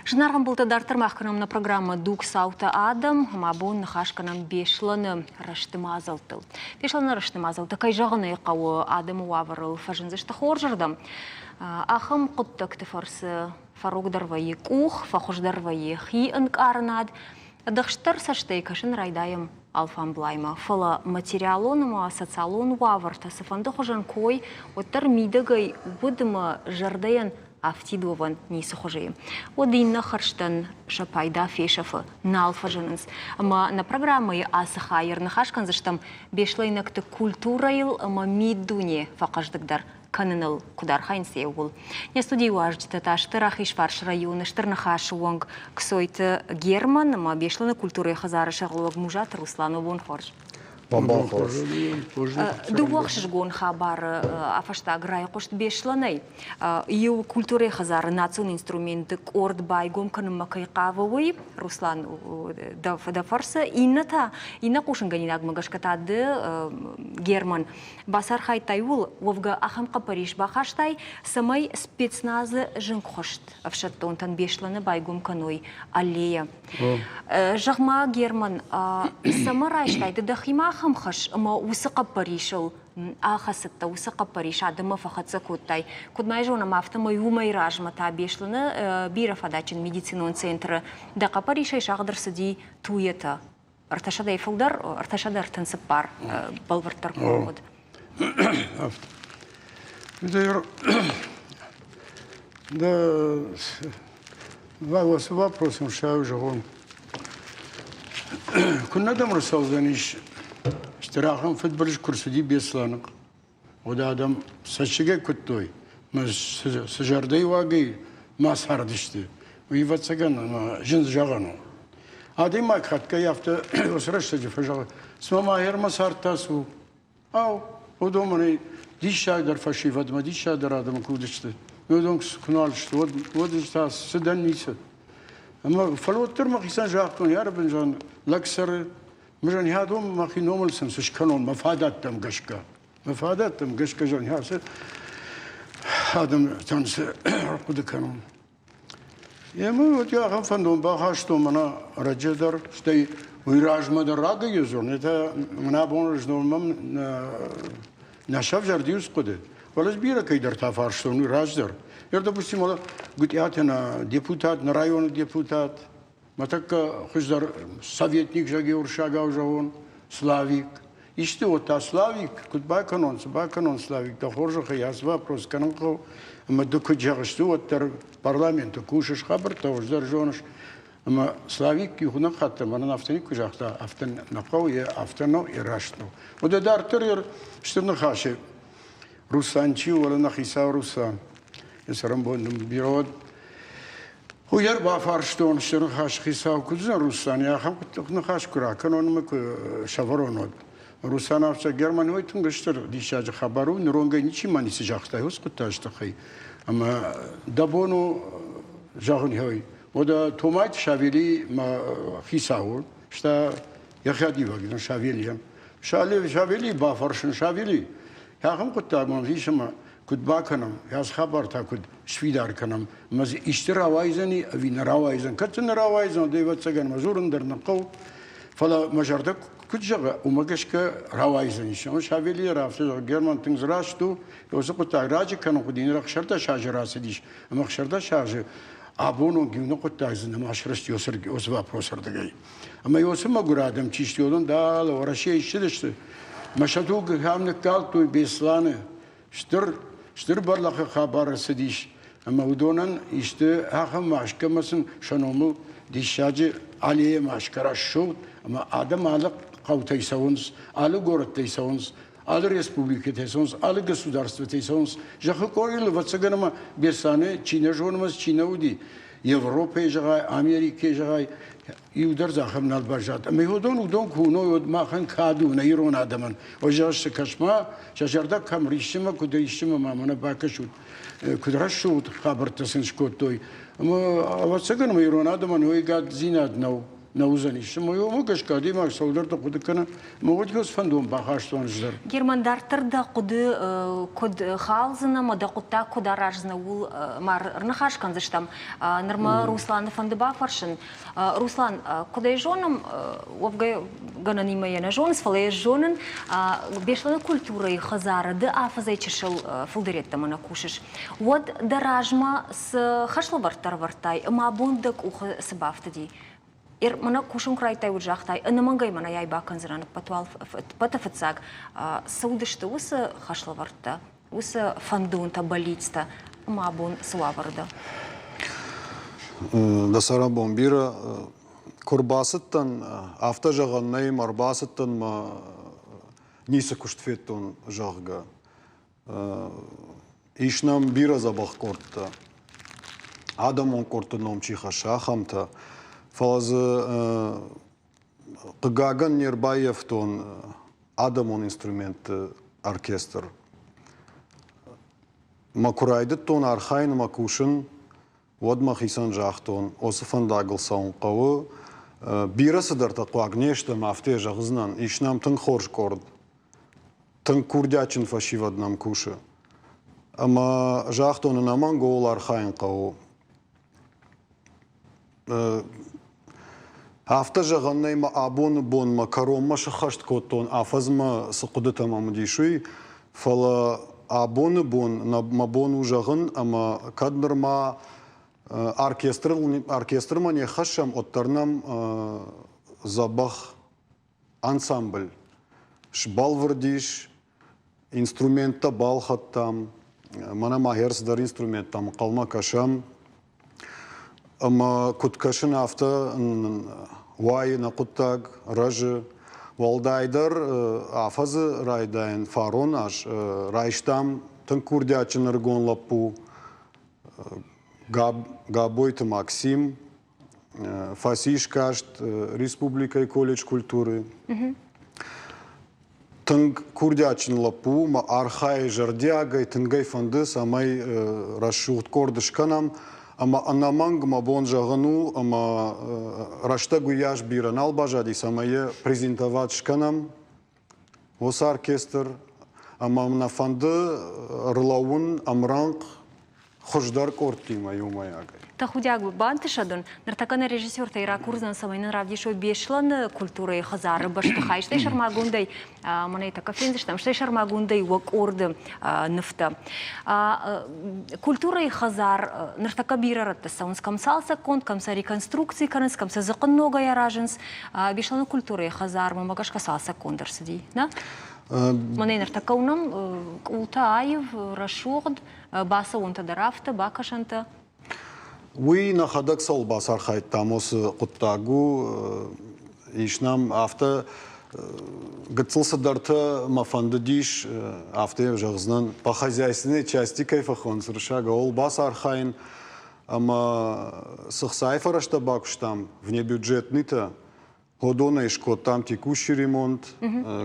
Зынаргъ ӕмбӕлттӕ, дарддӕр мах кӕнӕм нӕ программӕ «Дуг цаутӕ адӕм» ӕмӕ абон ныхас кӕнӕм Беслӕны рӕзты мадзӕлттыл. Беслӕны рӕзты мадзӕлттӕ, кӕй зӕгъын ӕй хъӕуы, адӕмы уавӕрыл фӕзындзысты хорзырдӕм. Ахӕм хъуыддӕгты фӕрцы фӕрогдӕр вӕййы къух, фӕхуыздӕр вӕййы хи ӕнкъарынад. Ӕдыхстдӕр цӕстӕй кӕсын райдайӕм алфамблаймӕ, фӕлӕ материалон ӕмӕ социалон уавӕртӕ цыфӕнды хуызӕн куы уой, уӕддӕр мидӕгӕй уд ӕмӕ зӕрдӕйӕн афтид уӕвӕн ницы хуызы. Уӕд иннӕ хӕрзтӕн сӕ пайда фесӕфы, нал фӕзынынц. Ӕмӕ нӕ программӕйы ацы хайы ӕрныхас кӕндзыстӕм беслӕйнӕгты культурӕйыл ӕмӕ миддуне фӕхъӕздыгдӕр кӕныныл куыд архайынц, ууыл. Не студийы уазджытӕ та сты Рахизфарсы районы Стыр Ныхасы уӕнг Ксойты Герман ӕмӕ Беслӕны культурӕйы хӕдзары сӕргълӕууӕг Музаты Руслан. Бон хорз. Бон хорз. Дыууӕ ӕхсызгон хабары афӕстаг райхъуыст Беслӕнӕй. Иу культурӕйы хӕдзары национ инструментты къорд байгом кӕнынмӕ кӕй хъавы, уый, Руслан, дӕ фӕрцы. Иннӕ та, иннӕ хъусынгӕнинагмӕ гӕсгӕ та ды, Герман, Бацархайдтай ууыл, уӕвгӕ ахӕм хъӕппӕрис бахастай, цӕмӕй спецназы зынгхуыст ӕфсӕддонтӕн Беслӕны байгом кӕной аллея. Зӕгъ-ма, Герман, цӕмӕ райстай ды дӕхимӕ ахӕм хӕс ӕмӕ уыцы хъӕппӕрисыл ахӕцыдтӕ, уыцы хъӕппӕрис адӕммӕ фӕхӕццӕ кодтай? Куыд ма зонӕм, афтӕмӕй уымӕй размӕ та Беслӕны бирӕфадатджын медицинон центры дӕ хъӕппӕрисӕй сагъд ӕрцыди туетӕ. Ӕртӕсӕдӕй фылдӕр, 334 бӕлвырддӕр куы уыд. Афтӕ. Да, уыцы вопросом сӕ зӕгъон. Куыннӕ дӕм ӕрцӕудзӕнис, стыр ахӕм фыдбылыз куы рцыди Беслӕны Уӕд адӕм цӕссыгӕй куыдтой, мӕ цы зӕрдӕйы уагӕй ма цардысты, уый, ӕвӕццӕгӕн, ӕмӕ зын зӕгъӕн у. Адӕймаг хатгай афтӕ уыцы рӕстӕджы фӕзӕгъы, цыма ма ӕрмӕ цард та цы у? Ау, уыдон мӕнӕй диссагдӕр фӕсивӕдмӕ, диссагдӕр адӕм куы уыдысты, уыдон куы нал сты, уӕд, уӕд та цыдӕн ницы. Ӕмӕ фӕлӕ уӕддӕр мӕхицӕн загътон, йарӕбын, зӕгъын, лӕг цӕры, Мызӕнхӕдон мӕхи номыл сын цы скӕнон мӕ фадӕттӕм гӕсгӕ. Мӕ фадӕттӕм гӕсгӕ зӕнхӕ цы адӕмтӕн цы ӕрхъуыды кӕнон. Емӕ вот ахӕм фӕндон бахастон мӕнӕ ӕрӕджы дӕр, стӕй уый размӕ дӕр рагӕй зон, это мӕнӕ абон знон мӕм нӕ сӕвзӕрди уыцы хъуыды. Фӕлӕ ӕз бирӕ кӕйдӕртӕ фарстон уый раздӕр. Ер, допустим, Гуытъиаты нӕ депутат, нӕ районы депутат, Мӕ тӕккӕ хуыздӕр советник зӕгъи уырыссагау зӕгъон, Славик. Исты уӕд та Славик, куыд бакӕнон, цы бакӕнон, Славик, дӕ хорзӕхӕй ацы вопрос кӕнын хъӕуы. Ӕмӕ ды куыд зӕгъыс, ды уӕддӕр парламенты кусыс, хабӕрттӕ хуыздӕр зоныс. Ӕмӕ Славик иу хатт мӕнӕн афтӕ никуы загъта, афтӕ нӕ хъӕуы, йе афтӕ нӕу, йе раст нӕу. Уӕдӕ дарддӕр йе стыр ныхасы Руслан чи у, уӕлӕ нӕ хицау Руслан. Йӕ цӕрӕнбон бирӕ уӕд. Уый ӕрбафарстон стыр ныхасы хицау куыд уыдзӕн Руслан, ахӕм ныхас куы ракӕнон ӕмӕ куы сӕвӕрон, уӕд. Руслан афтӕ, Герман, уый тынг стыр диссаджы хабар у, ныронгӕй ничи ма ницы загъта уыцы хъуыддаджы тыххӕй. Ӕмӕ дӕ бон у зӕгъын хъӕуы. Уӕдӕ Томайты Савели мӕ хицау у, стӕй йӕ хӕдивӕг Савелийӕн. Савелийы бафӕрсын, Савели, ахӕм хъуыддаг мӕм ис ӕмӕ куыд бакӕнӕм, ацы хабар та куыд сфидар кӕнӕм, ӕмӕ дзы исты рауайдзӕни ӕви нӕ рауайдзӕн. Кӕд дзы нӕ рауайдзӕн, уӕд ӕвӕццӕгӕн мӕ дзурын дӕр нӕ хъӕуы, фӕлӕ мӕ зӕрдӕ куыд зӕгъы, уымӕ гӕсгӕ рауайдзӕнис. Ӕмӕ Савелий афтӕ зӕгъы, Герман тынг раст у, уыцы хъуыддаг раджы кӕнын хъуыди, ныр 16 азы рацыдис, ӕмӕ 16 азы. Абон онг иу хъуыддаг дзы нӕма срысти уыцы вопросырдыгӕй. Ӕмӕ уыцы мӕгуыр адӕм чи сты, уыдон дӕлӕ Уӕрӕсейы ссыдысты. Мӕ сӕ туг ахӕм ныккалдтой Беслӕны. Стыр, стыр бӕллӕхы хабар ӕрцыдис, ӕмӕ уыдонӕн исты ахӕм маскӕ ӕмӕ сын сӕ номыл диссаджы аллея маскӕ рӕсугъд, ӕмӕ адӕм алы хъӕутӕй цӕуынц, алы горӕттӕй цӕуынц, алы республикӕтӕй цӕуынц, алы государствотӕй цӕуынц. Зӕххы къорийыл, ӕвӕццӕгӕн, ӕмӕ Беслӕны чи нӕ зоны, чи нӕ уыди, Европӕйы зӕгъай, Америкӕйы зӕгъай, иу дӕр дзы ахӕм нал баззад. Ӕмӕ уыдон, уыдон куы уыной, уӕд махӕн кад у нӕ ирон адӕмӕн. Ӕз цы кӕс-ма, сӕ зӕрдӕ кӕм риссы мӕ куыд риссы мӕ ма мӕнӕ бакӕсут, куыд рӕсугъд хабӕрттӕ сын скодтой. Ӕмӕ, ӕвӕццӕгӕн, ӕмӕ ирон адӕмӕн уый ӕгаддзинад нӕу. Нӕ уыдзӕнис. Ӕмӕ уымӕ гӕсгӕ адӕймаг цӕуылдӕрты хъуыды кӕны, ӕмӕ уӕд фӕндон бахастон ӕз дӕр. Герман, дарддӕр дӕ хъуыды куыд халдзынӕ ӕмӕ дӕ хъуыддаг куыд араздзынӕ, ууыл ма ӕрныхас кӕндзыстӕм. Нырма Русланы фӕнды бафӕрсын. Руслан, куыд ӕй зонӕм, уӕвгӕ гӕнӕнимӕ йӕ нӕ зонынц, фӕлӕ йӕ зонын, Беслӕны культурӕйы хӕдзары ды афӕдзӕй чысыл фылдӕр йеддӕмӕ нӕ кусыс. Уӕд дӕ размӕ цы хӕслӕвӕрдтӕ ӕрӕвӕрдтай ӕмӕ абон дӕ къухы цы бафтыди? Мӕнӕ кусын куы райдыдтай, уӕд загътай, ӕнӕмӕнгӕй мӕнӕ ай бакӕндзынӕн ӕппӕты фыццаг. Цы уыдысты уыцы хӕслӕвӕрдтӕ, уыцы фӕндонтӕ, бӕллицтӕ ӕмӕ абон цы уавӕры дӕ? Дӕ цӕрӕнбон бирӕ. Куы рбацыдтӕн, афтӕ зӕгъӕн нӕй, мӕ ӕрбацыдтӕн мӕ ницы куыст федтон, зӕгъгӕ. Ис нӕм бирӕ дзӕбӕх къордтӕ, адӕмон къордты ном чи хӕссы, ахӕмтӕ. Фӕлӕ дзы хъыгагӕн не рбаййӕфтон адӕмон инструментты оркестр. Мӕ куы райдыдтон архайын ӕмӕ кусын, уӕд мӕхицӕн загътон, уыцы фӕндагыл цӕуын хъӕуы. Бирӕ цыдӕртӕ хъуаг не стӕм, афтӕ зӕгъдзынӕн. Ис нӕм тынг хорз къорд. Тынг курдиатджын фӕсивӕд нӕм кусы. Ӕмӕ загътон, ӕнӕмӕнг ууыл архайын хъӕуы. Афтӕ зӕгъӕн нӕй, мӕ абоны бонмӕ кӕронмӕ сыххӕст кодтон, афӕдзмӕ цы хъуыдытӕ мӕм уыдис, уый, фӕлӕ абоны бон мӕ бон у зӕгъын, ӕмӕ кӕд нырма оркестрмӕ не ххӕссӕм, уӕддӕр нӕм дзӕбӕх ансамбль сбӕлвырд ис, инструменттӕ балхӕдтам, мӕнӕ ма хӕрз дӕр инструменттӕм ӕнхъӕлмӕ кӕсӕм. Ӕмӕ куыд кӕсын, афтӕ уайы нӕ хъуыддаг, рӕзы. Уӕлдайдӕр афӕдзы райдайӕн фарон аз райстам тынг курдиатджын ӕрыгон лӕппу Габойты Максим. Фӕцис каст республикӕйы колледж культуры. Тынг курдиатджын лӕппу мӕ архайы зӕрдиагӕй, тынгӕй фӕнды, цӕмӕй рӕсугъд къорд скӕнӕм. Ӕмӕ ӕнӕмӕнг мӕ бон зӕгъын у, ӕмӕ рӕстӕг уыйас бирӕ нал баззади, цӕмӕй йӕ презентовать скӕнӕм уыцы оркестр. Ӕмӕ нӕ фӕнды ӕрлӕууын ӕмрӕнхъ хуыздӕр къордтимӕ иумӕйагӕй. Тӕхудиаг бантысӕд ын. Ныртӕккӕ нӕ режиссертӕй ракурдзӕн, цӕмӕй нын равдисой Беслӕны культурӕйы хӕдзары бӕстыхай, стӕй сӕрмагондӕй мӕнӕй тӕккӕ фендзыстӕм, стӕй сӕрмагондӕй уӕ къорды нывтӕ. Культурӕйы хӕдзар ныртӕккӕ бирӕ рӕтты цӕуынц, кӕм цалцӕггонд, кӕм сӕ реконструкци кӕнынц, кӕм сӕ дзыхъхъынногӕй аразынц. Беслӕны культурӕйы хӕдзармӕ мӕ гӕсгӕ цалцӕггонд ӕрцыди, нӕ? Мӕнӕ ныртӕккӕ уынӕм къултӕ аив, рӕсугъд, бацӕуӕнтӕ дӕр афтӕ, бакӕсӕнтӕ. Уый нӕхӕдӕг цӕуыл бацархайдтам, уыцы хъуыддаг у. Ис нӕм афтӕ гыццыл цыдӕртӕ мӕ фӕндыдис, афтӕ йӕ зӕгъдзынӕн, по хозяйственной части кӕй фӕхонынц уырыссаг, ууыл бацархайын. Ӕмӕ цы хцайы фӕрӕзтӕ бакуыстам, внебюджетныйтӕ, уыдонӕй скодтам текущий ремонт,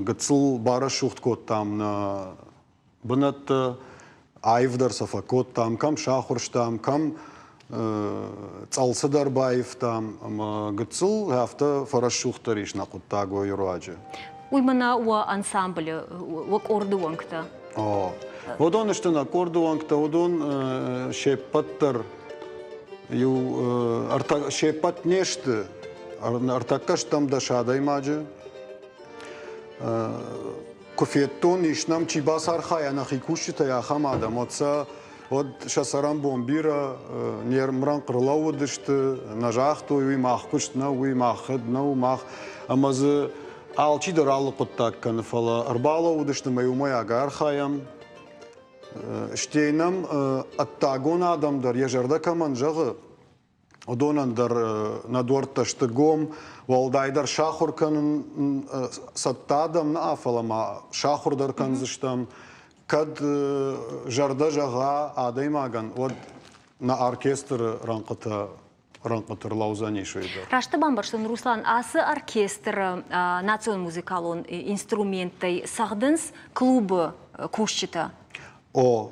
гыццыл барӕсугъд кодтам нӕ бынӕттӕ, аивдӕр сӕ фӕкодтам, кӕм сахуырстам, кӕм цъӕлцы дӕр баивтам ӕмӕ гыццыл афтӕ фӕрӕсугъддӕр ис нӕ хъуыддаг уый руаджы. Уый мӕнӕ уӕ ансамблы, уӕ къорды уӕнгтӕ. О, уыдон сты нӕ къорды уӕнгтӕ, уыдон се ппӕт дӕр иу се ппӕт не сты, ӕртӕккӕ стӕм дӕс адӕймаджы. Куы федтон, ис нӕм чи бацархайа нӕхи кусджытӕй, ахӕм адӕм, уӕд сӕ уӕд сӕ цӕрӕнбон бирӕ не мрӕнхъ ӕрлӕууыдысты, нӕ загътой, уый мах куыст нӕу, уый мах хыд нӕу, мах. Ӕмӕ дзы алчидӕр алы хъуыддаг кӕны, фӕлӕ ӕрбалӕууыдысты ӕмӕ иумӕйаг архайӕм. Стӕй нӕм ӕддагон адӕм дӕр йӕ зӕрдӕ кӕмӕн зӕгъы, уыдонӕн дӕр нӕ дуӕрттӕ сты гом, уӕлдайдӕр сахуыр кӕнын цӕттӕ адӕм нӕ, фӕлӕ ма сахуыр дӕр кӕндзыстӕм. Кӕд зӕрдӕ зӕгъа адӕймагӕн, уӕд нӕ оркестры рӕнхъытӕ рӕнхъыты рлӕудзӕнис уый дӕр. Раст бамбӕрстон, Руслан, ацы оркестры национ музыкалон инструменттӕй цӕгъдынц клубы кусджытӕ? О,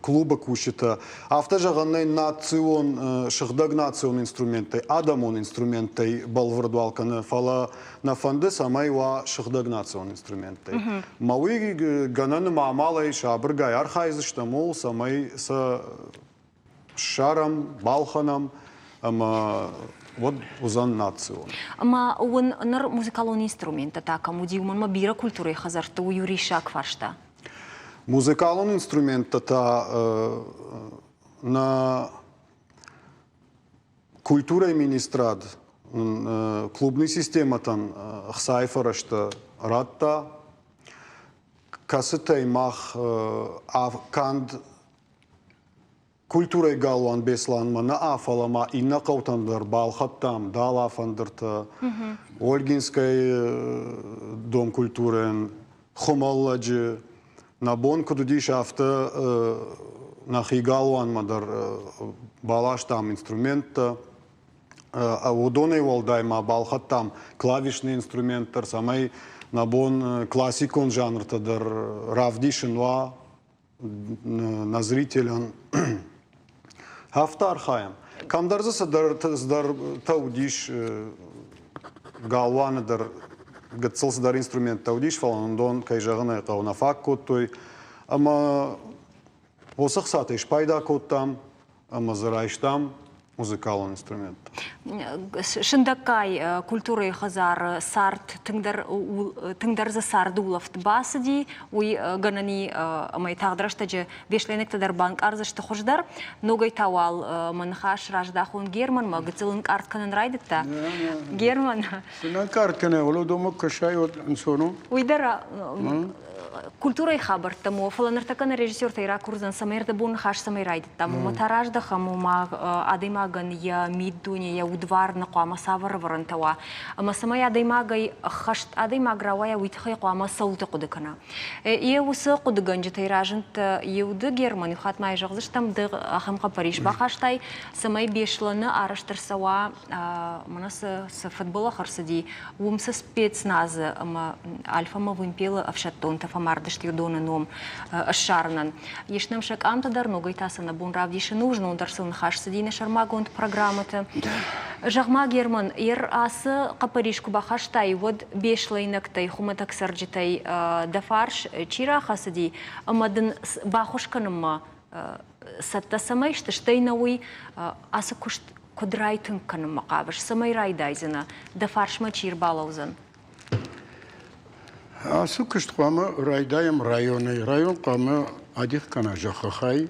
клубы кусджытӕ. Афтӕ зӕгъӕн нӕй национ, сыгъдӕг национ инструменттӕй, адӕмон инструменттӕй бӕлвырд уал кӕны, фӕлӕ нӕ фӕнды, цӕмӕй уа сыгъдӕг национ инструменттӕй. Мӕ уый гӕнӕны ма амалӕй сабыргай архайдзыстӕм ууыл, цӕмӕй сӕ ссарӕм, балхӕнӕм ӕмӕ уӕд уыдзӕн национ. Ӕмӕ уын ныр музыкалон инструменттӕ та кӕм уыди, уымӕн ма бирӕ культурӕйы хӕдзӕртты уый у риссаг фарста. Музыкалон инструменттӕ та нӕ культурӕйы министрад клубный системӕтӕн ӕхцайы фӕрӕзтӕ радта, кӕцытӕй мах канд Культурӕйы галуан Беслӕнмӕ нӕ, фӕлӕ ма иннӕ хъӕутӕн дӕр балхӕдтам далафӕндыртӕ, Ольгинскӕйы дом культурӕйӕн, Хуымӕллӕджы. Нӕ бон куыд уыдис, афтӕ нӕхи галуанмӕ дӕр баластам инструменттӕ. Уыдонӕй уӕлдай ма балхӕдтам клавишный инструмент дӕр, цӕмӕй нӕ бон классикон жанртӕ дӕр равдисын уа на зрителям афтӕ архайӕм. Кӕмдӕр дзы цыдӕртӕ уыдис, галуаны дӕр гыццыл цыдӕр инструменттӕ уыдис, фӕлӕ нын дон, кӕй зӕгъын ӕй хъӕуы, нӕ фаг кодтой. Ӕмӕ уыцы хцатӕй спайда кодтам ӕмӕ дзы райстам музыкалон инструмент. Сындӕггай культурӕйы хӕдзары цард тынгдӕр, тынгдӕр дзы царды улӕфт бацыди, уый гӕнӕн и ӕмӕ тагъд рӕстӕджы беслӕйнӕгтӕ дӕр банкъардзысты хуыздӕр. Ногӕй та уал мӕ ныхас раздахон Германмӕ, гыццыл ӕнкъард кӕнын райдыдта. Герман. Ӕнкъард кӕнӕ, уӕлӕ домӕ кӕсай, уӕд ӕнцон у. Уый дӕр культурӕйы хабӕрттӕм у, фӕлӕ ныртӕккӕ нӕ режиссертӕй ракурдзӕн, цӕмӕй ӕрдӕбон ныхас цӕмӕй райдыдтам, уымӕ та раздӕхӕм, ома адӕймагӕн йӕ миддуне, йӕ удварны хъуамӕ цавӕр ӕвӕрӕнтӕ уа, ӕмӕ цӕмӕй адӕймагӕй ӕххӕст адӕймаг рауайа, уый тыххӕй хъуамӕ цӕуылты хъуыды кӕна. Йе уыцы хъуыдыгӕнджытӕй разынд иу ды, Герман, иу хатт ма йӕ зӕгъдзыстӕм, ды ахӕм хъӕппӕрис бахастай, цӕмӕй Беслӕны арӕзт ӕрцӕуа, мӕнӕ цы фыдбӕллӕх ӕрцыди, Уым цы спецназы ӕмӕ Альфа ӕмӕ Вымпелы ӕфсӕддонтӕ фӕмардысты уыдоны ном ссарынӕн. Ис нӕм сӕ къамтӕ дӕр, ногӕй та сӕ нӕ бон равдисын у, знон дӕр сыл ныхас цыди нӕ сӕрмагонд программӕты. Зӕгъ-ма, Герман, ер ацы хъӕппӕрис куы бахастай, уӕд беслӕйнӕгтӕй, хуымӕтӕг цӕрджытӕй дӕ фарс чи рахӕцыди ӕмӕ дын баххуыс кӕнынмӕ цӕттӕ цӕмӕй сты, стӕй нӕ уый ацы куыст куыд райтынг кӕнынмӕ хъавыс, цӕмӕй райдайдзынӕ, дӕ фарсмӕ чи рбалӕудзӕн? Ацы куыст хъуамӕ райдайӕм районӕй. Район хъуамӕ адих кӕна зӕххы хай,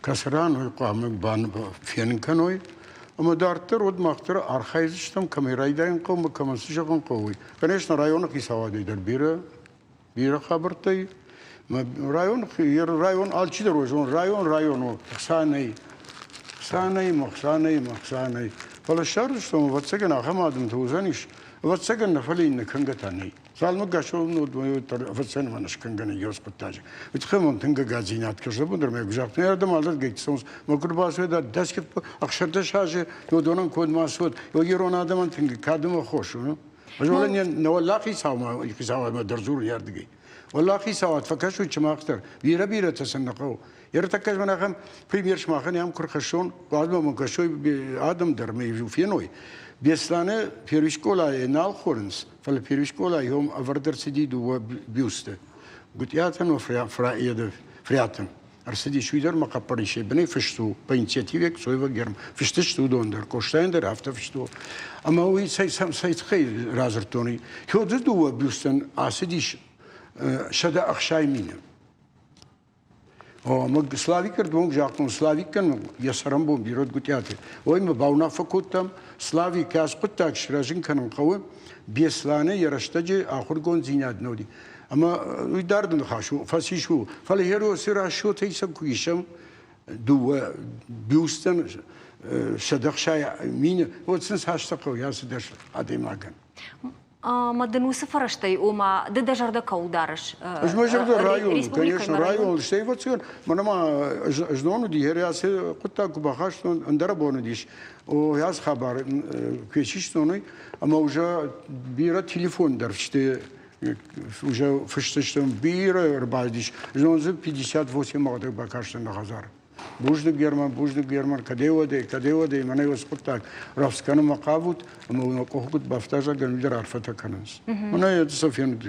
кӕцы ран уый хъуамӕ фенын кӕной. Ӕмӕ дарддӕр уӕд мах дӕр архайдзыстӕм, кӕмӕй райдайын хъӕуы, кӕмӕн цы зӕгъын хъӕуы, уый. Конечно, районы хицауадӕй дӕр бирӕ бирӕ хабӕрттӕй. Район, район алчидӕр у, зон, район район у, ӕхца нӕй. Ӕхца нӕй, ӕхца нӕй, ӕхца нӕй. Фӕлӕ ссардыстон, ӕвӕццӕгӕн, ахӕм адӕмтӕ уыдзӕнис, ӕвӕццӕгӕн нӕ, фӕлӕ иннӕ кӕнгӕ та нӕй. Цалынмӕ гасол ӕвӕццӕгӕн мӕн скӕнгӕ нӕй ес хъуыддаджы. Уый тыххӕй мӕм тынг ӕгаддзинад кӕсы, абон дӕр мӕ куы загътон, ардӕм алырдыгӕй цӕуынц, мӕ куы рбацӕуӕд, дӕсгай 16 азы уыдонӕн код ма цуӕд, ирон адӕмӕн тынг кад ӕмӕ хос у. Ӕз уӕлӕ нӕ уӕллӕ хицаумӕ хицауадмӕ дӕр дзурын ардыгӕй. Уӕллӕ хицауад фӕкӕсут сымах дӕр, бирӕ-бирӕтӕ сын нӕ хъӕуы. Ӕртӕккӕ мӕн ахӕм премьер сымахӕн ам куы рхӕссон, хъуамӕ мын кӕсой адӕм дӕр мӕ феной. Беслӕны первый скъолайы нал хонынц, фӕлӕ первый скъолайы уым ӕвӕрд ӕрцыди дыууӕ бюсты. Гуытъиатӕн ӕмӕ Фриатӕн. Ӕрцыдис уый дӕр мӕ хъӕппӕрисӕй бынӕй фыст у по инициативе Кцоева Герм. Фыст сты уыдон дӕр, Къостайӕн дӕр афтӕ фыст у. Ӕмӕ уый цӕй, цӕй тыххӕй радзырдтон, Федоры дыууӕ бюстӕн ацыдис 160 мины. Ӕмӕ Славик ӕрдонг загътон, Славикӕн йӕ цӕрӕнбон бирӕ Гуытъиаты. Ой, мӕ бауынаффӕ кодтам, Славик, ацы хъуыддаг сырӕзын кӕнын хъӕуы, Беслӕны йӕ рӕстӕджы ахуыргонддзинад нӕ уыди. Ӕмӕ уый дард ныхас у, фӕцис у. Фӕлӕ Херосы расчетӕй сӕ куы исӕм, дыууӕ бюстӕн 160 000, уӕд сын цас хъӕуы ацы дӕс адӕймагӕн? Ӕмӕ дын уыцы фӕрӕзтӕй, ома, ды дӕ зӕрдӕ кӕуыл дарыс? Ӕз мӕ зӕрдӕ район, конечно, район, стӕй ӕвӕццӕгӕн, мӕнӕ ма знон уыди, ацы хъуыддаг куы бахастон, ӕндӕр бон уыдис, о, ацы хабар куы систон, уый, ӕмӕ уже бирӕ телефон дӕр сты, уже фысты бирӕ ӕрбацыдис, знон дзы 58 мӕгъдӕг бакастӕн нӕ хӕдзары. Бузныг, Герман, бузныг, Герман, кӕдӕй уӕдӕй, кӕдӕй уӕдӕй, мӕнӕ уыцы хъуыддаг рӕвдз кӕнынмӕ хъавут, ӕмӕ уын къухы куыд бафта, зӕгъгӕ, уый дӕр арфӕтӕ кӕнынц. Мӕнӕ йӕ сӕ фенут.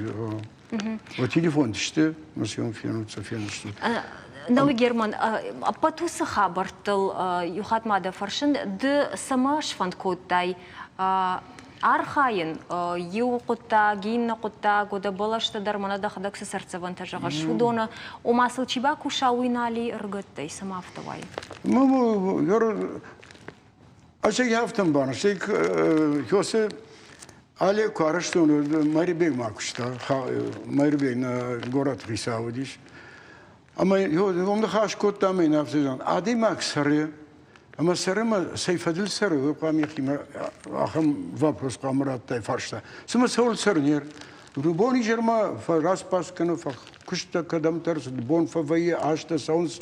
О, телефон сты, мӕ сӕ фенут, сӕ фенут. Науи Герман, ӕппӕт уыцы хабӕрттыл иу хатт ма дӕ фӕрсын, ды цӕмӕ сфӕнд кодтай архайын иу хъуыддаг, иннӕ хъуыддаг, уӕдӕ бӕлӕстӕ дӕр мӕнӕ дӕхӕдӕг цы цӕрддзӕвӕнтӕ зӕгъыс, уыдоны, ома сыл чи бакуса, уый нал и ӕрыгӕттӕй, цӕмӕ афтӕ уайы? Ӕз ӕй афтӕ ӕмбарын, стӕй Хёсе Але куы арӕзтон, Майрбег ма куыста, Майрбег нӕ горӕты хицау уыдис. Ӕмӕ уым ныхас кодта ӕмӕ йын афтӕ зӕгъын, адӕймаг цӕры, ӕмӕ цӕры ӕмӕ цӕй фӕдыл цӕры, уый хъуамӕ йӕхимӕ ахӕм вопрос хъуамӕ радтай фарста. Цымӕ цӕуыл цӕры не Бон изӕрмӕ фӕраспас кӕны, куысттӕ кӕдӕмдӕр бон фӕвӕййы, азтӕ цӕуынц,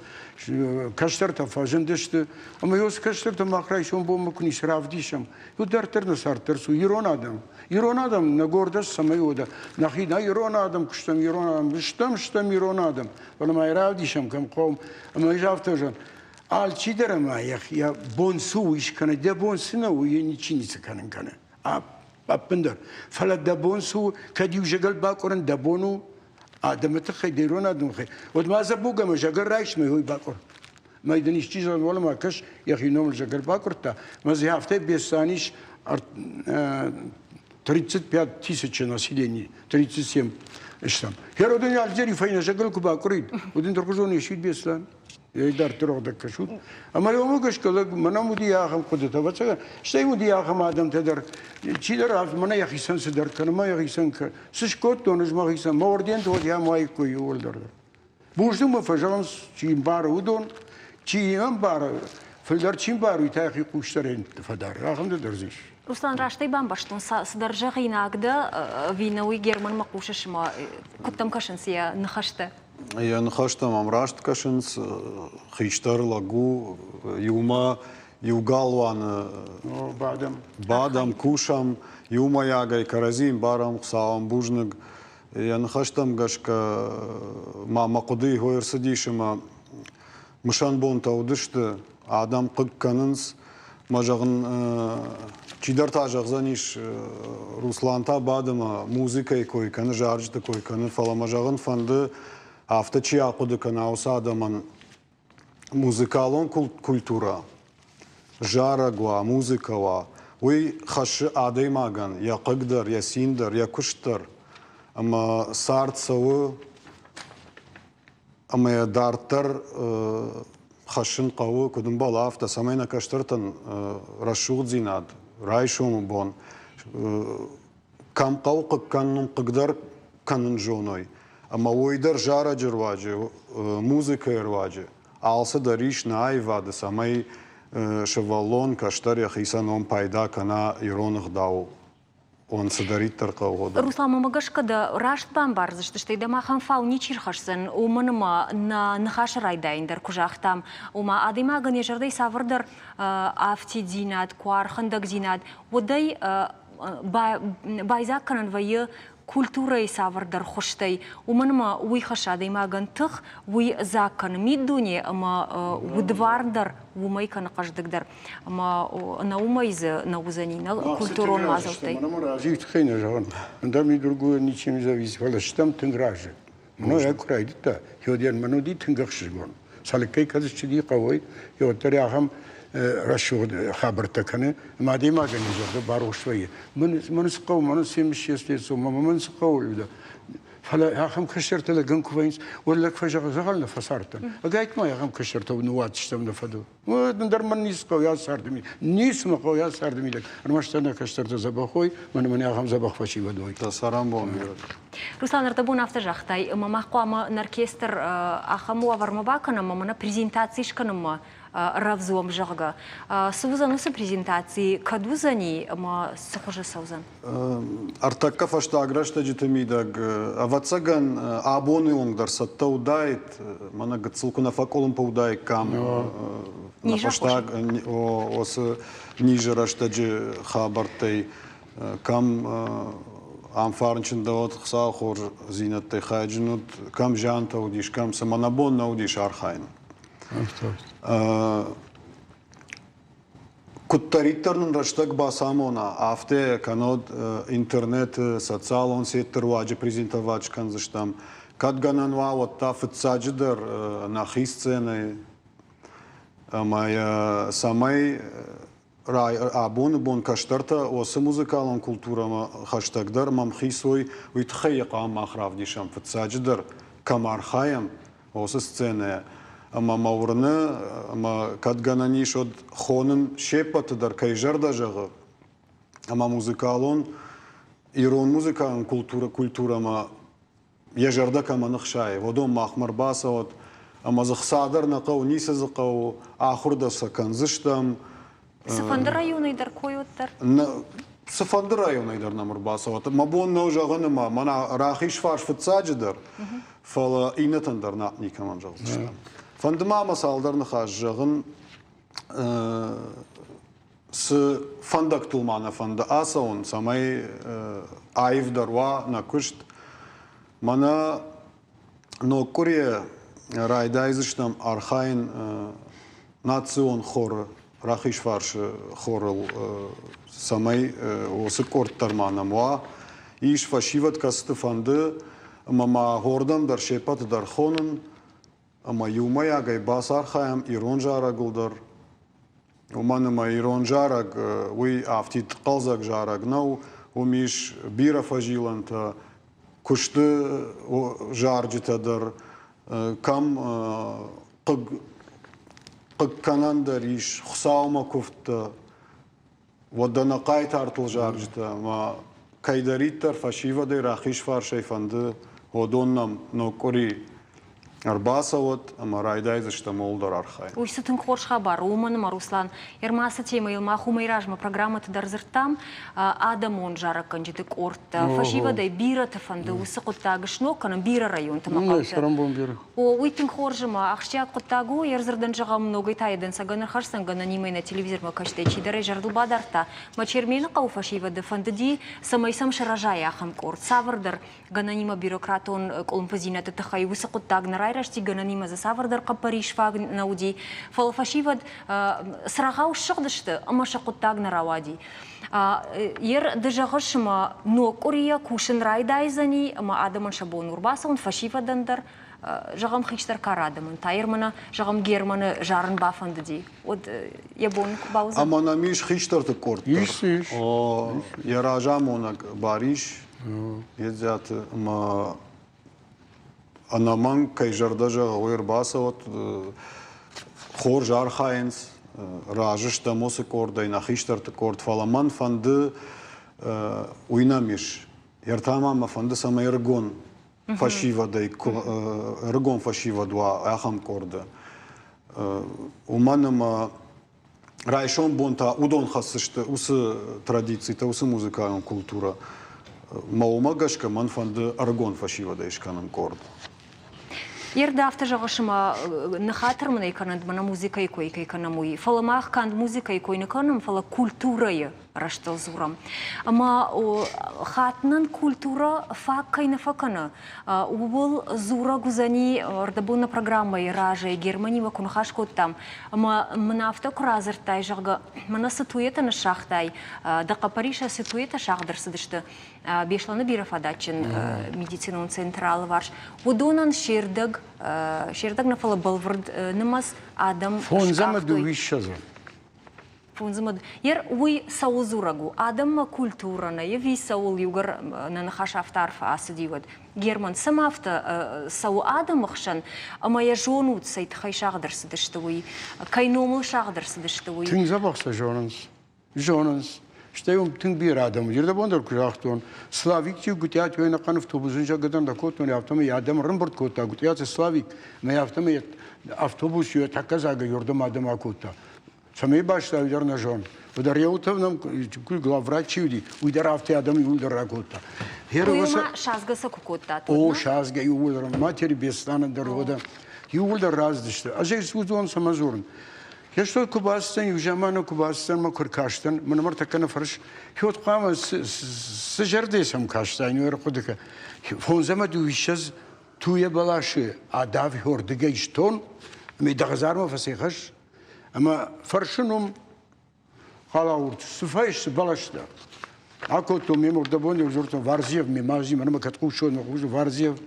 кӕстӕртӕ фӕзындысты. Ӕмӕ уыцы кӕстӕртӕ мах райсом бонмӕ куы ницы равдисӕм, уӕд дарддӕр нӕ цард дӕр цы у ирон адӕм. Ирон адӕм нӕ гордость цӕмӕй уӕдӕ? Нӕхи нӕ ирон адӕм куы стӕм, ирон адӕм стӕм, стӕм ирон адӕм. Фӕлӕ ма равдисӕм, кӕм хъӕуӕм. Ӕмӕ ӕз афтӕ зӕгъын, алчидӕр ӕмӕ йӕ бон цы у, уый скӕны, дӕ бон цы нӕ у, уый ничи ницы кӕнын кӕны. Ӕппындӕр. Фӕлӕ дӕ бон цы у, кӕд иу зӕгӕл бакъуырын дӕ бон у, адӕмы тыххӕй, де ирон адӕмы тыххӕй, уӕд ма дзӕбуг ӕмӕ зӕгӕл райс мӕ уый бакъуыр. Мӕ дын исчи зӕгъын, уӕлӕ кӕс, йӕхи номыл зӕгӕл бакъуырдта, мӕ дзы афтӕ Беслӕн ис 35 тысячи населения, 37 стӕм. Херодын Алджери фӕйнӕ зӕгӕл куы бакъуырид, уӕд ын дыргъуызон исид Беслӕн. Ей дарддӕр ӕгъдӕг кӕсут. Ӕмӕ уымӕ гӕсгӕ лӕг мӕнӕн уыди ахӕм хъуыдытӕ, ӕвӕццӕгӕн, стӕй уыди ахӕм адӕмтӕ дӕр, чидӕр мӕнӕ йӕхицӕн цыдӕр кӕны, мӕ йӕхицӕн цы скодтон ӕз мӕхицӕн, мӕ орденты уӕд йӕм уаиккой иууылдӕр дӕр. Бузныг мӕ фӕзӕгъынц, чи мбары, уыдон, чи ӕмбары, фылдӕр чи мбары, уый та йӕхи хъусдарӕн фӕдары. Ахӕмтӕ дӕр дзы ис. Руслан, раст ӕй бамбӕрстон, цыдӕр зӕгъинаг дӕ, ӕви нӕ уый Германмӕ хъусыс ӕмӕ куыд дӕм кӕсынц йӕ ныхӕстӕ? Йӕ ныхӕстӕ мӕм раст кӕсынц. Хистӕр лӕг у, иумӕ иу галуаны бадӕм, бадӕм кусӕм, иумӕйагӕй кӕрӕдзийы ӕмбарӕм, Хуыцауӕн бузныг. Йӕ ныхӕстӕм гӕсгӕ ма мӕ хъуыдыйы хой ӕрцыдис ӕмӕ мысӕн бонтӕ уыдысты, адӕм хъыг кӕнынц. Мӕ зӕгъын, чидӕр та зӕгъдзӕнис, Руслан та бады ӕмӕ музыкӕйы кой кӕны, зарджыты кой кӕны, фӕлӕ мӕ зӕгъын фӕнды, афтӕ чи ахъуыды кӕна, уыцы адӕмӕн музыкалон культурӕ, зарӕг уа, музыкӕ уа, уый хӕссы адӕймагӕн йӕ хъыг дӕр, йӕ цин дӕр, йӕ куыст дӕр. Ӕмӕ цард цӕуы ӕмӕ йӕ дарддӕр хӕссын хъӕуы, куыд ӕмбӕлы, афтӕ, цӕмӕй нӕ кӕстӕртӕн рӕсугъддзинад райсомы бон кӕм хъӕуы хъыг кӕнын, хъыгдӕр кӕнын зоной. Ӕмӕ уый дӕр зарӕджы руаджы, музыкӕйы руаджы алцыдӕр ис нӕ аивады, цӕмӕй сывӕллон, кӕстӕр йӕхицӕн ном пайда кӕна ирон ӕгъдау он цыдӕриддӕр хъӕуы. Руслан, мӕ гӕсгӕ дӕ раст бамбардзысты, стӕй дӕм ахӕм фау ничи рхӕсдзӕн, уымӕн ӕмӕ нӕ ныхасы райдайын дӕр куы загътам, ома адӕймагӕн йӕ зӕрдӕйы цавӕрдӕр афтиддзинад, куы ӕрхӕндӕгдзинад, уӕд ӕй байдзаг кӕнӕн вӕййы культурӕйы цавӕрдӕр хуызтӕй, уымӕн ӕмӕ уый хӕссы адӕймагӕн тых, уый дзаг кӕны миддуне ӕмӕ удварн дӕр уымӕй кӕны хъӕздыгдӕр. Ӕмӕ нӕ уымӕй дзы нӕ уыдзӕни нӕ культурон мадзӕлттӕй. Мӕнӕ разы тыххӕй нӕ зӕгъын, ӕндӕр ми другое ничем не зависит, фӕлӕ стӕм тынг разы. Мӕнӕ йӕ куы райдыдта, Федор мӕн уыди тынг ӕхсызгон. Цалыккӕй кӕд ссыди хъӕуӕй, уӕддӕр ахӕм рӕсугъд хабӕрттӕ кӕны, ӕмӕ адӕймагӕн йӕ зӕрдӕ барухс вӕййы. Мӕн цы хъӕуы, мӕн цы мсестецо, мӕн цы хъӕуы, Фӕлӕ ахӕм кӕстӕртӕ лӕгӕн куы вӕййынц, уӕд лӕг фӕзӕгъы, дзӕгъӕл нӕ фӕцардтӕн. Ӕгайтма ахӕм кӕстӕртӕ ныууадздзыстӕм нӕ фӕдыл. Ӕндӕр мӕн ницы хъӕуы йӕ царды мидӕг. Ницы мӕ хъӕуы йӕ царды мидӕг. Ӕрмӕстдӕр нӕ кӕстӕртӕ дзӕбӕх уой, мӕнӕ мӕнӕ ахӕм дзӕбӕх фӕсивӕд уой. Дӕ цӕрӕнбон бирӕ. Руслан, ӕрдӕбон афтӕ загътай, ӕмӕ мах хъуамӕ нӕ оркестр ахӕм уавӕрмӕ бакӕнӕм ӕмӕ нӕ презентаци скӕнынмӕ рӕвдз уӕм, зӕгъгӕ. Цы уыдзӕн уыцы презентаци, кӕд уыдзӕни ӕмӕ цы хуызы цӕудзӕн? Ӕртӕккӕ фӕстаг рӕстӕджыты мидӕг, ӕвӕццӕгӕн, абоны онг дӕр цӕттӕ уыдаид, мӕнӕ гыццыл куы нӕ фӕкъуылымпы уыдаиккам нӕ фӕстаг уыцы низы рӕстӕджы хабӕрттӕй, кӕм ам фӕрынчындӕуӕд Хуыцауы хорздзинӕдтӕй хайджын уыд, кӕм зиантӕ уыдис, кӕм цыма нӕ бон нӕ уыдис архайын. Куыддӕриддӕр нын рӕстӕг бацамона, афтӕ кӕнӕд интернеты, социалон сетты руаджы презентовать скӕндзыстӕм. Кӕд гӕнӕн уа, уӕд та фыццаджыдӕр нӕхи сценӕйы ӕмӕ йӕ цӕмӕй абоны бон кӕстӕртӕ уыцы музыкалон культурӕмӕ хӕстӕгдӕр мӕмхиц уой, уый тыххӕй йӕ хъуамӕ мах равдисӕм фыццаджыдӕр, кӕм архайӕм, уыцы сценӕйӕ. Ӕмӕ мӕ уырны, ӕмӕ кӕд гӕнӕн ис, уӕд хонын се ппӕты дӕр, кӕй зӕрдӕ зӕгъы, ӕмӕ музыкалон, ирон музыкалон культурӕ, культурӕмӕ йӕ зӕрдӕ кӕмӕн ӕхсайы, уыдон махмӕ ӕрбацӕуӕд, ӕмӕ дзы хца дӕр нӕ хъӕуы, ницы дзы хъӕуы, ахуыр дӕр сӕ кӕндзыстӕм. Цыфӕнды районӕй дӕр кой уӕддӕр? Цыфӕнды районӕй дӕр нӕм ӕрбацӕуӕд. Мӕ бон нӕу зӕгъын ӕмӕ мӕнӕ рахизфарс фыццаджыдӕр, фӕлӕ иннӕтӕн дӕр нӕ никӕмӕн зӕгъдзыстӕм. Фӕнды ма мӕ цалдӕр ныхас зӕгъын, цы фӕндӕгтыл ма нӕ фӕнды ацӕуын, цӕмӕй аивдӕр уа нӕ куыст. Мӕнӕ ног къуырийӕ райдайдзыстӕм архайын национ хоры, рахизфарсы хорыл, цӕмӕй уыцы къорд дӕр ма нӕм уа. Ис фӕсивӕд, кӕцыты фӕнды, ӕмӕ ма хордӕм дӕр се ппӕты дӕр хонын. Ӕмӕ иумӕйагӕй бацархайӕм ирон зарӕгыл дӕр. Уымӕн ӕмӕ ирон зарӕг, уый афтид хъӕлдзӕг зарӕг нӕу, уым ис бирӕ фӕзилӕнтӕ, куысты зарджытӕ дӕр, кӕм хъыг, хъыг кӕнӕн дӕр ис, Хуыцаумӕ куывдтӕ, Уӕдӕ нӕ хъайтартыл зарджытӕ ӕмӕ кӕйдӕриддӕр фӕсивӕдӕй рахизфарсӕй фӕнды, уыдон нӕм ног къуыри ӕрбацӕуӕд ӕмӕ райдайдзыстӕм ууыл дӕр архайын. Уый цы тынг хорз хабар у, уымӕн ӕмӕ, Руслан, Ермасы темӕйыл мах уымӕй размӕ программӕты дӕр дзырдтам, адӕмон зарӕггӕнджыты къордтӕ, фӕсивӕдӕй бирӕты фӕнды уыцы хъуыддаг сног кӕнын бирӕ районты ӕмӕ хъӕуты. О, уый тынг хорз ӕмӕ ахсджиаг хъуыддаг у. Йе рдзырдӕн зӕгъӕм, ногӕй та йӕ дӕнцӕгӕн ӕрхӕсдзӕн гӕнӕнимӕ нӕ телевизормӕ кӕстӕй чидӕр ӕй зӕрдыл бадардта. Мӕ Чермены хъӕуы фӕсивӕды фӕндыди, цӕмӕй сӕм сырӕза ахӕм къорд. Цавӕрдӕр гӕнӕнимӕ бюрократон къуылымпыдзинӕдты тыххӕй уыцы хъуыддаг нӕ райрӕзти, гӕнӕнимӕ дзы цавӕрдӕр хъӕппӕрис фаг нӕ уыди. Фӕлӕ фӕсивӕд цырагъау ссыгъдысты ӕмӕ сӕ хъуыддаг нӕ рауади. Ер ды зӕгъыс, ӕмӕ ног къуырийӕ кусын райдайдзӕни, ӕмӕ адӕмӕн сӕ бон у ӕрбацӕуын, фӕсивӕдӕн дӕр, зӕгъӕм, хистӕр кары адӕмӕн та ер мӕнӕ, зӕгъӕм, Германы зарын бафӕндыди, уӕд йӕ бон куы бауыдзӕн? Ӕмӕ нӕм ис хистӕрты къорд дӕр. Ис, ис. Йӕ разамонӕг Барис Едзиаты ӕмӕ ӕнӕмӕнг кӕй зӕрдӕ зӕгъы, уый ӕрбацӕуӕд. Хорз архайынц, разы стӕм уыцы къордӕй, нӕ хистӕрты къорд, фӕлӕ мӕн фӕнды, уый нӕм ис. Ӕртӕ ма мӕ фӕнды, цӕмӕй ӕрыгон фӕсивӕдӕй, ӕрыгон фӕсивӕд уа ахӕм къорды. Уымӕн ӕмӕ райсом бон та уыдон хӕсдзысты уыцы традицитӕ, уыцы музыкалон культурӕ. Мӕ уымӕ гӕсгӕ мӕн фӕнды ӕрыгон фӕсивӕдӕй скӕнын къорд. Ердӕ афтӕ зӕгъыс, ӕмӕ ныхатыр мын ӕй кӕнӕнт, мӕнӕ музыкӕйы кой кӕй кӕнӕм, уый. Фӕлӕ мах канд музыкӕйы кой нӕ кӕнӕм, фӕлӕ культурӕйы рӕзтыл дзурӕм. Ӕмӕ хатт нын культурӕ фаг кӕй нӕ фӕкӕны, ууыл дзурӕг уыдзӕни ӕрдӕбон нӕ программӕйы разӕй Германимӕ куы ныхас кодтам, ӕмӕ мын афтӕ куы радзырдтай, зӕгъгӕ, мӕнӕ цы туетӕ ныссагътай, дӕ хъӕппӕрисы цы туетӕ сагъд ӕрцыдысты Беслӕны бирӕфадатджын медицинон центры алыварс, уыдонӕн се рдӕг, се рдӕг нӕ, фӕлӕ бӕлвырд нымӕц адӕм Фондз ӕмӕ дыууиссӕдзы. Фондзымыд. Ер уый цӕуыл дзурӕг у? Адӕммӕ культурӕ нӕй ӕви цӕуыл иугӕр нӕ ныхас афтӕ арф ацыди, уӕд? Герман, цӕмӕ афтӕ цӕуы адӕмы хсӕн ӕмӕ йӕ зонут, цӕй тыххӕй сагъд ӕрцыдысты, уый? Кӕй номыл сагъд ӕрцыдысты, уый? Тынг дзӕбӕх сӕ зонынц. Зонынц. Стӕй уым тынг бирӕ адӕм уыди. Рдӕбон дӕр куы загътон, Славик-иу Гуытъиаты ӕнӕхъӕн автобусын зӕгӕдӕн ракодтон, афтӕмӕй адӕм ӕрӕмбырд кодта Гуытъиаты Славик, ӕмӕ афтӕмӕй автобус йӕ тӕккӕ дзагӕй уырдӕм адӕм акодта. Цӕмӕй бӕстӕ, уый дӕр нӕ зонын. Уӕдӕ Реутов нӕм главврач чи уыди, уый дӕр афтӕ адӕм иууылдӕр ракодта. Уый ма садзгӕ сӕ куы кодтат? О, садзгӕ иууылдӕр. Матери Беслӕны дӕр уӕдӕ иууылдӕр рацыдысты. Ӕз ӕй уыдон цӕмӕ дзурын? Хестон куы бацыдтӕн, иу заманы куы бацыдтӕн мӕ куы ркастӕн, мӕ нымӕртӕккӕ нӕ фӕрс, хиуӕт хъуамӕ цы зӕрдӕ сӕм кастаин, уый ӕрхъуыды кӕн. Фондз ӕмӕ дыууиссӕдз туйӕ бӕласы адав хёрдыгӕй стон, ӕмӕ дӕ хӕдзармӕ фӕцӕйхӕсс, ӕмӕ фӕрсын уым халагъурд, цы фӕиссы бӕлӕстӕ. Акодтон ме мурдӕбон дзурдтон Варзиев мемӕ зи, мӕнмӕ кӕд хъусон, хъусы Варзиев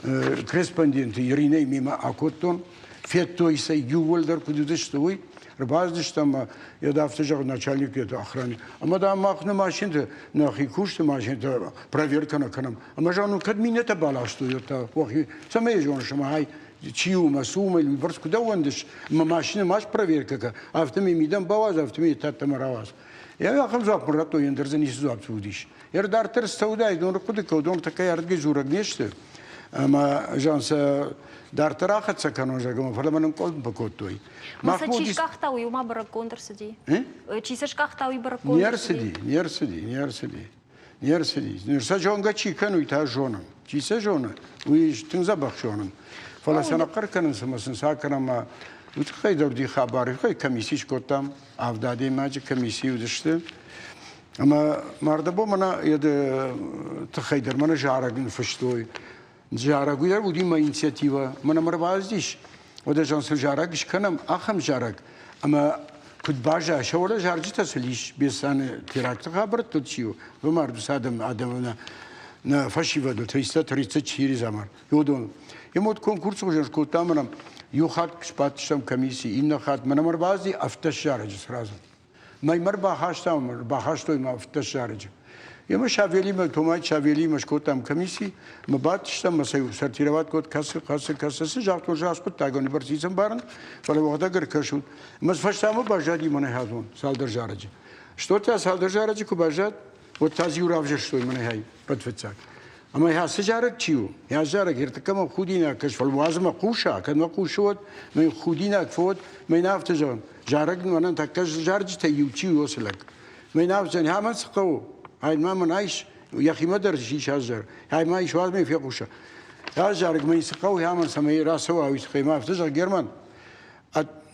корреспонденты Иринӕй мемӕ акодтон. Федтой сӕ иууылдӕр куыд уыдысты, уый. Ӕрбацыдысты ӕмӕ йӕ афтӕ зӕгъы начальник йӕ охране. Ӕмӕ дам мах нӕ машинӕты, нӕхи кусты машинӕтӕ проверкӕ нӕ кӕнӕм. Ӕмӕ зӕгъын, кӕд минӕтӕ баластой, уӕд та уӕхи цӕмӕй зоныс ӕмӕ ай чи у мӕ цы у мӕ уыйбӕрц куыд ӕууӕндыс, мӕ машинӕ ма спроверкӕ кӕ, афтӕмӕй мидӕм бауадз, афтӕмӕй тӕдтӕмӕ рауадз. Йӕ ахӕм дзуапп мын радтой, ӕндӕр дзы ницы дзуапп уыдис. Йӕ дарддӕр цӕуыдаид, дон хъуыды кӕ, уыдон тӕккӕ ардыгӕй дзурӕг не сты. Ӕмӕ зӕгъын сӕ дарддӕр ахӕццӕ кӕнон, зӕгъын, фӕлӕ мӕ нынкъуылымпы кодтой. Ма сӕ чи скъахта, уый ма бӕрӕггонд ӕрцыди? Чи сӕ скъахта, уый бӕрӕггонд Не рцыди, не рцыди, не рцыди. Не рцыди. Ныр сӕ зонгӕ чи кӕны, уый та зонын. Чи сӕ зоны, уый тынг дзӕбӕх зонын. Фӕлӕ сӕ ныхъхъӕр кӕнынц ӕмӕ сын сӕ кӕнӕм ӕмӕ уый тыххӕй дӕр уыди хабар. Уый тыххӕй комисси скодтам, авд адӕймаджы комисси уыдысты. Ӕмӕ мардӕбон мӕнӕ йӕ тыххӕй дӕр мӕнӕ зарӕг ныффыстой. Зарӕг уый дӕр уыди мӕ инициативӕ. Мӕнӕ мӕ ӕрбацыдис, уӕдӕ зӕгъын цы зарӕг скӕнӕм, ахӕм зарӕг. Ӕмӕ куыд баззайа, сӕ уӕлӕ зарджытӕ сыл ис, Беслӕны теракты хабӕрттыл чи у, фӕмард уыцы адӕм, адӕмы нӕ, нӕ фӕсивӕдыл, 334 заман, уыдон. Ӕмӕ вот конкурсы хуызӕн скодтам ӕмӕ иу хатт сбадтыстӕм комисси, иннӕ хатт мӕнӕ мӕ ӕрбацыди ӕвддӕс зарӕджы сразу. Мӕймӕ ӕрбахастам, ӕрбахастой ма ӕвддӕс зарӕджы. Ӕмӕ Савелимӕ, Томай Савелимӕ скодтам комисси, мӕ бадтыстӕм, мӕ сӕ сортировать код кӕсы, кӕсы, кӕсы, цы загътон, цы аскъуыддагон бӕрц ӕмбарын, фӕлӕ уӕгъдӕг ӕркӕсут. Мӕ фӕстӕмӕ баззади мӕнӕ хӕдон цалдӕр зарӕджы. Стотӕ цалдӕр зарӕджы куы баззад, уӕд та дзы иу равзӕрстой мӕнӕ хай, фыццаг. Ӕмӕ ацы зарӕг чи у? Йӕ зарӕг ӕртыккӕмӕ худинаг кӕс, фӕлӕ уадз мӕ хъуса, кӕд мӕ хъусы уӕд, мӕ худинаг фӕуӕд, мӕ йын афтӕ зӕгъын, зарӕг мӕнӕн тӕккӕ зарджытӕй иу чи у, уыцы лӕг. Мӕ йын афтӕ зӕгъын, мӕн цы хъӕуы? Ай ма мын айс, йӕхимӕ дӕр ис азар. Ай ма ис, уадз мӕ фехъуса. Аз зарӕг мӕ цы хъӕуы, амӕн цӕмӕй рацӕуа, уый тыххӕй ма афтӕ зӕгъ, Герман,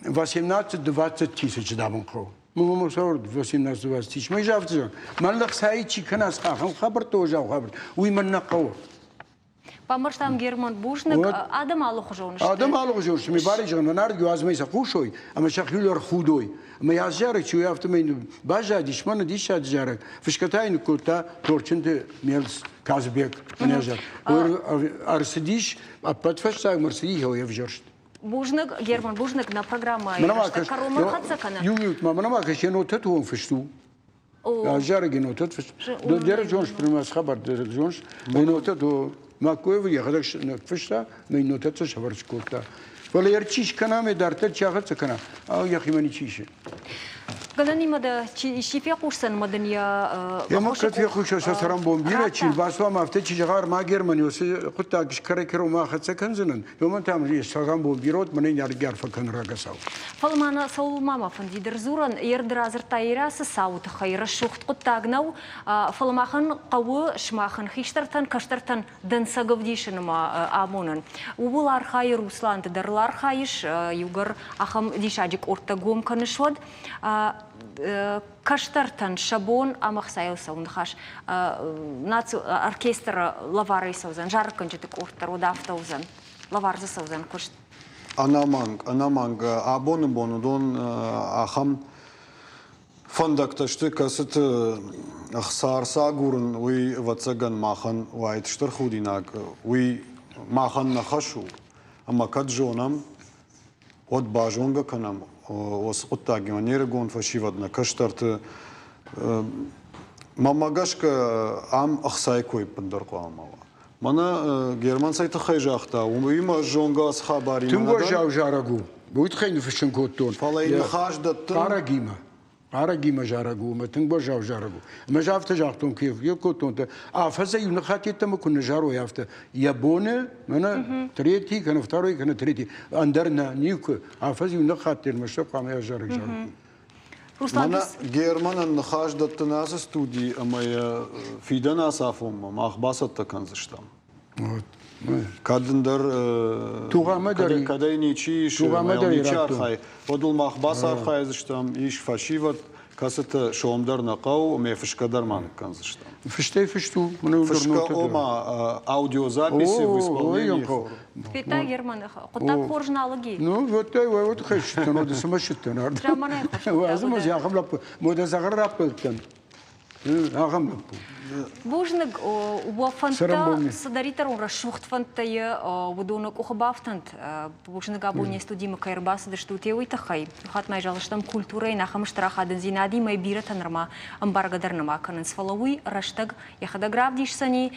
18-20 тысячи дам хъӕуы. Мама саур 18-20 тысяч. Мӕ афтӕ мӕн лӕгсайы чи кӕна ахӕм хабӕрттӕ, уӕззау хабӕрттӕ, уый мӕн нӕ хъӕуы. Бамбӕрстам, Герман, бузныг. Адӕм алыхуызон сты. Адӕм алыхуызон сты. Ме барӕй зӕгъын, мӕнӕ уадзмӕ сӕ хъусой ӕмӕ сӕхиуыл ӕрхудой. Ӕмӕ йӕ зарӕг чи у, афтӕмӕй баззадис мӕнӕ диссаджы зарӕг. Фысгӕ та йын ныккодта Торчынты Мелс Казбек. Ӕрцыдис, ӕппӕт фӕстагмӕ ӕрцыди йӕ ӕвзӕрст. Бузныг, Герман, бузныг нӕ программӕйы рӕстӕг кӕронмӕ хӕццӕ кӕны. Иу минут ма, мӕнӕ ма кӕс, йӕ нотӕты онг фыст у. Зарӕги нотӕт фыст. Дерек Джонс, пример, хабар Дерек Джонс, мӕ нотӕт Маккоевы йӕхӕдӕг фыста, мӕ нотӕт сӕвӕрд кодта. Фӕлӕ йӕ чи скӕна, мӕ дарддӕр чи ахӕццӕ кӕна, йӕхимӕ ничи исы. Гӕнӕнимӕ дӕ чи фехъусдзӕн ӕмӕ дын йӕ Ӕмӕ кӕд фехъуса сӕ цӕрӕнбон бирӕ, чи рбацуа ӕмӕ афтӕ чи зӕгъа, ма Германи уыцы хъуыддаг кӕрӕй-кӕронмӕ ахӕццӕ кӕндзынӕн, уымӕн та йӕ цӕрӕнбон бирӕ уыд, мӕнӕн арфӕ кӕн рагацау. Фӕлӕ ма нӕ цӕуыл ма мӕ фӕндид ӕрдзурӕн, Ерд радзырдта Ирӕ цы цауы тыххӕй, рӕсугъд хъуыддаг нӕу, фӕлӕ махӕн хъӕуы сымахӕн хистӕртӕн, кӕстӕртӕн дӕнцӕг ӕвдисын ӕмӕ амонын. Ууыл архайы Руслан, ды дӕр ыл архайыс, иугӕр ахӕм диссаджы къордтӕ гом кӕныс, уӕд кӕстӕртӕн сӕ бон ӕмӕ хцайыл цӕуы ныхас. Наци оркестры лӕварӕй цӕудзӕн, зарӕггӕнджыты къорд дӕр уӕд афтӕ уыдзӕн, лӕвар дзы цӕудзӕн куыст. Ӕнӕмӕнг, ӕнӕмӕнг абоны бон уыдон ахӕм фӕндӕгтӕ сты, кӕцыты ӕхца ӕрцагурын, уый, ӕвӕццӕгӕн, махӕн уаид стыр худинаг. Уый махӕн нӕ хӕс у, ӕмӕ кӕд зонӕм, уӕд базонгӕ кӕнӕм уыцы хъуыддагимӕ не рыгон фӕсивӕд, нӕ кӕстӕрты. Мӕнмӕ гӕсгӕ, ам ӕхцайы кой ӕппындӕр хъуамӕ ма уа. Мӕнӕ Герман цӕй тыххӕй загъта, уыимӕ ӕз зонгӕ ацы хабаримӕ. Тынг уӕззау зарӕг у. Уый тыххӕй ныффыссын кодтон. Фӕлӕ йын ныхас дӕттын. Хъарӕгимӕ. Хъарӕгимӕ зарӕг у ӕмӕ тынг уӕззау зарӕг у. Ӕмӕ ӕз афтӕ загътон, куы кодтон, афӕдзӕй иу ныхат йеддӕмӕ куы ныззарой афтӕ, йӕ боны, мӕнӕ третий, кӕнӕ второй, кӕнӕ третий, ӕндӕр нӕ, никуы. Афӕдз иу ныхатт ӕрмӕстдӕр хъуамӕ йӕ зарӕг зарой. Мӕнӕ Германӕн ныхас дӕттын ацы студи ӕмӕ йӕ фидӕн ацы афонмӕ мах бацӕттӕ кӕндзыстӕм. Кӕд ӕндӕр кӕдӕй ничи ис, ничи архайы, уӕд ыл мах бацархайдзыстӕм, ис фӕсивӕд, кӕцыты сом дӕр нӕ хъӕуы ӕмӕ фысгӕ дӕр ма ныккӕндзыстӕм. Фыстӕй фыст у. Фысгӕ, ома аудиозаписи в исполнении. Федта Германы хъуыддаг хорз нал уыди. Ну, вот ай вот хӕссыдтӕн, вот цыма ссыдтӕн ардӕм. Заманай хорз. Уадзы ахӕм лӕппу, модӕ дзӕгъӕл раппӕлдтӕн. Ахӕм лӕппу. Бузныг, уӕ фӕндтӕ цыдӕриддӕр уын рӕсугъд фӕндтӕ уыдоны къухы бафтӕнт. Бузныг абон не студимӕ кӕй ӕрбацыдыстут, уый тыххӕй. Хатт ма зӕгъдзыстӕм, культурӕйы ахӕм стыр ахадындзинадимӕ бирӕтӕ нырма ӕмбаргӕ дӕр нӕма кӕнынц, фӕлӕ уый рӕстӕг йӕхӕдӕг равдисдзӕни,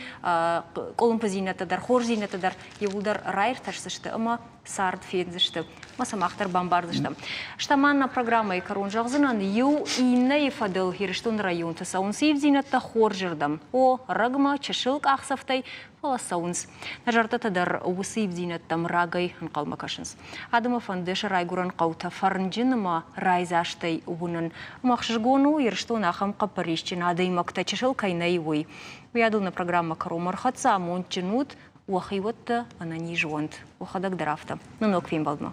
къуылымпыдзинӕдтӕ дӕр, хорздзинӕдтӕ дӕр иууылдӕр раиртӕсдзысты ӕмӕ цард фендзысты. Ӕмӕ сӕ мах дӕр бамбардзыстӕм. Стӕм ма нӕ программӕйы кӕрон зӕгъдзынӕн, иу иннӕйы фӕдыл Ирыстоны районты цӕуынц ивдзинӕдтӕ хорзырдӕм. О, рӕгмӕ, чысыл къахдзӕфтӕй, фӕлӕ цӕуынц. Нӕ зӕрдӕтӕ дӕр уыцы ивдзинӕдтӕм рагӕй ӕнхъӕлмӕ кӕсынц. Адӕмы фӕнды сӕ райгуырӕн хъӕутӕ фӕрнджын ӕмӕ райдзастӕй уынын. Ӕмӕ ӕхсызгон у, Ирыстоны ахӕм хъӕппӕрисджын адӕймӕгтӕ чысыл кӕй нӕй, уый. Уыйадыл нӕ программӕ кӕронмӕ ӕрхӕццӕ, амондджын ут, уӕхиуӕттӕ ӕнӕниз уӕнт. Уӕхӕдӕг дӕр афтӕ. Нӕ ног фембӕлдмӕ.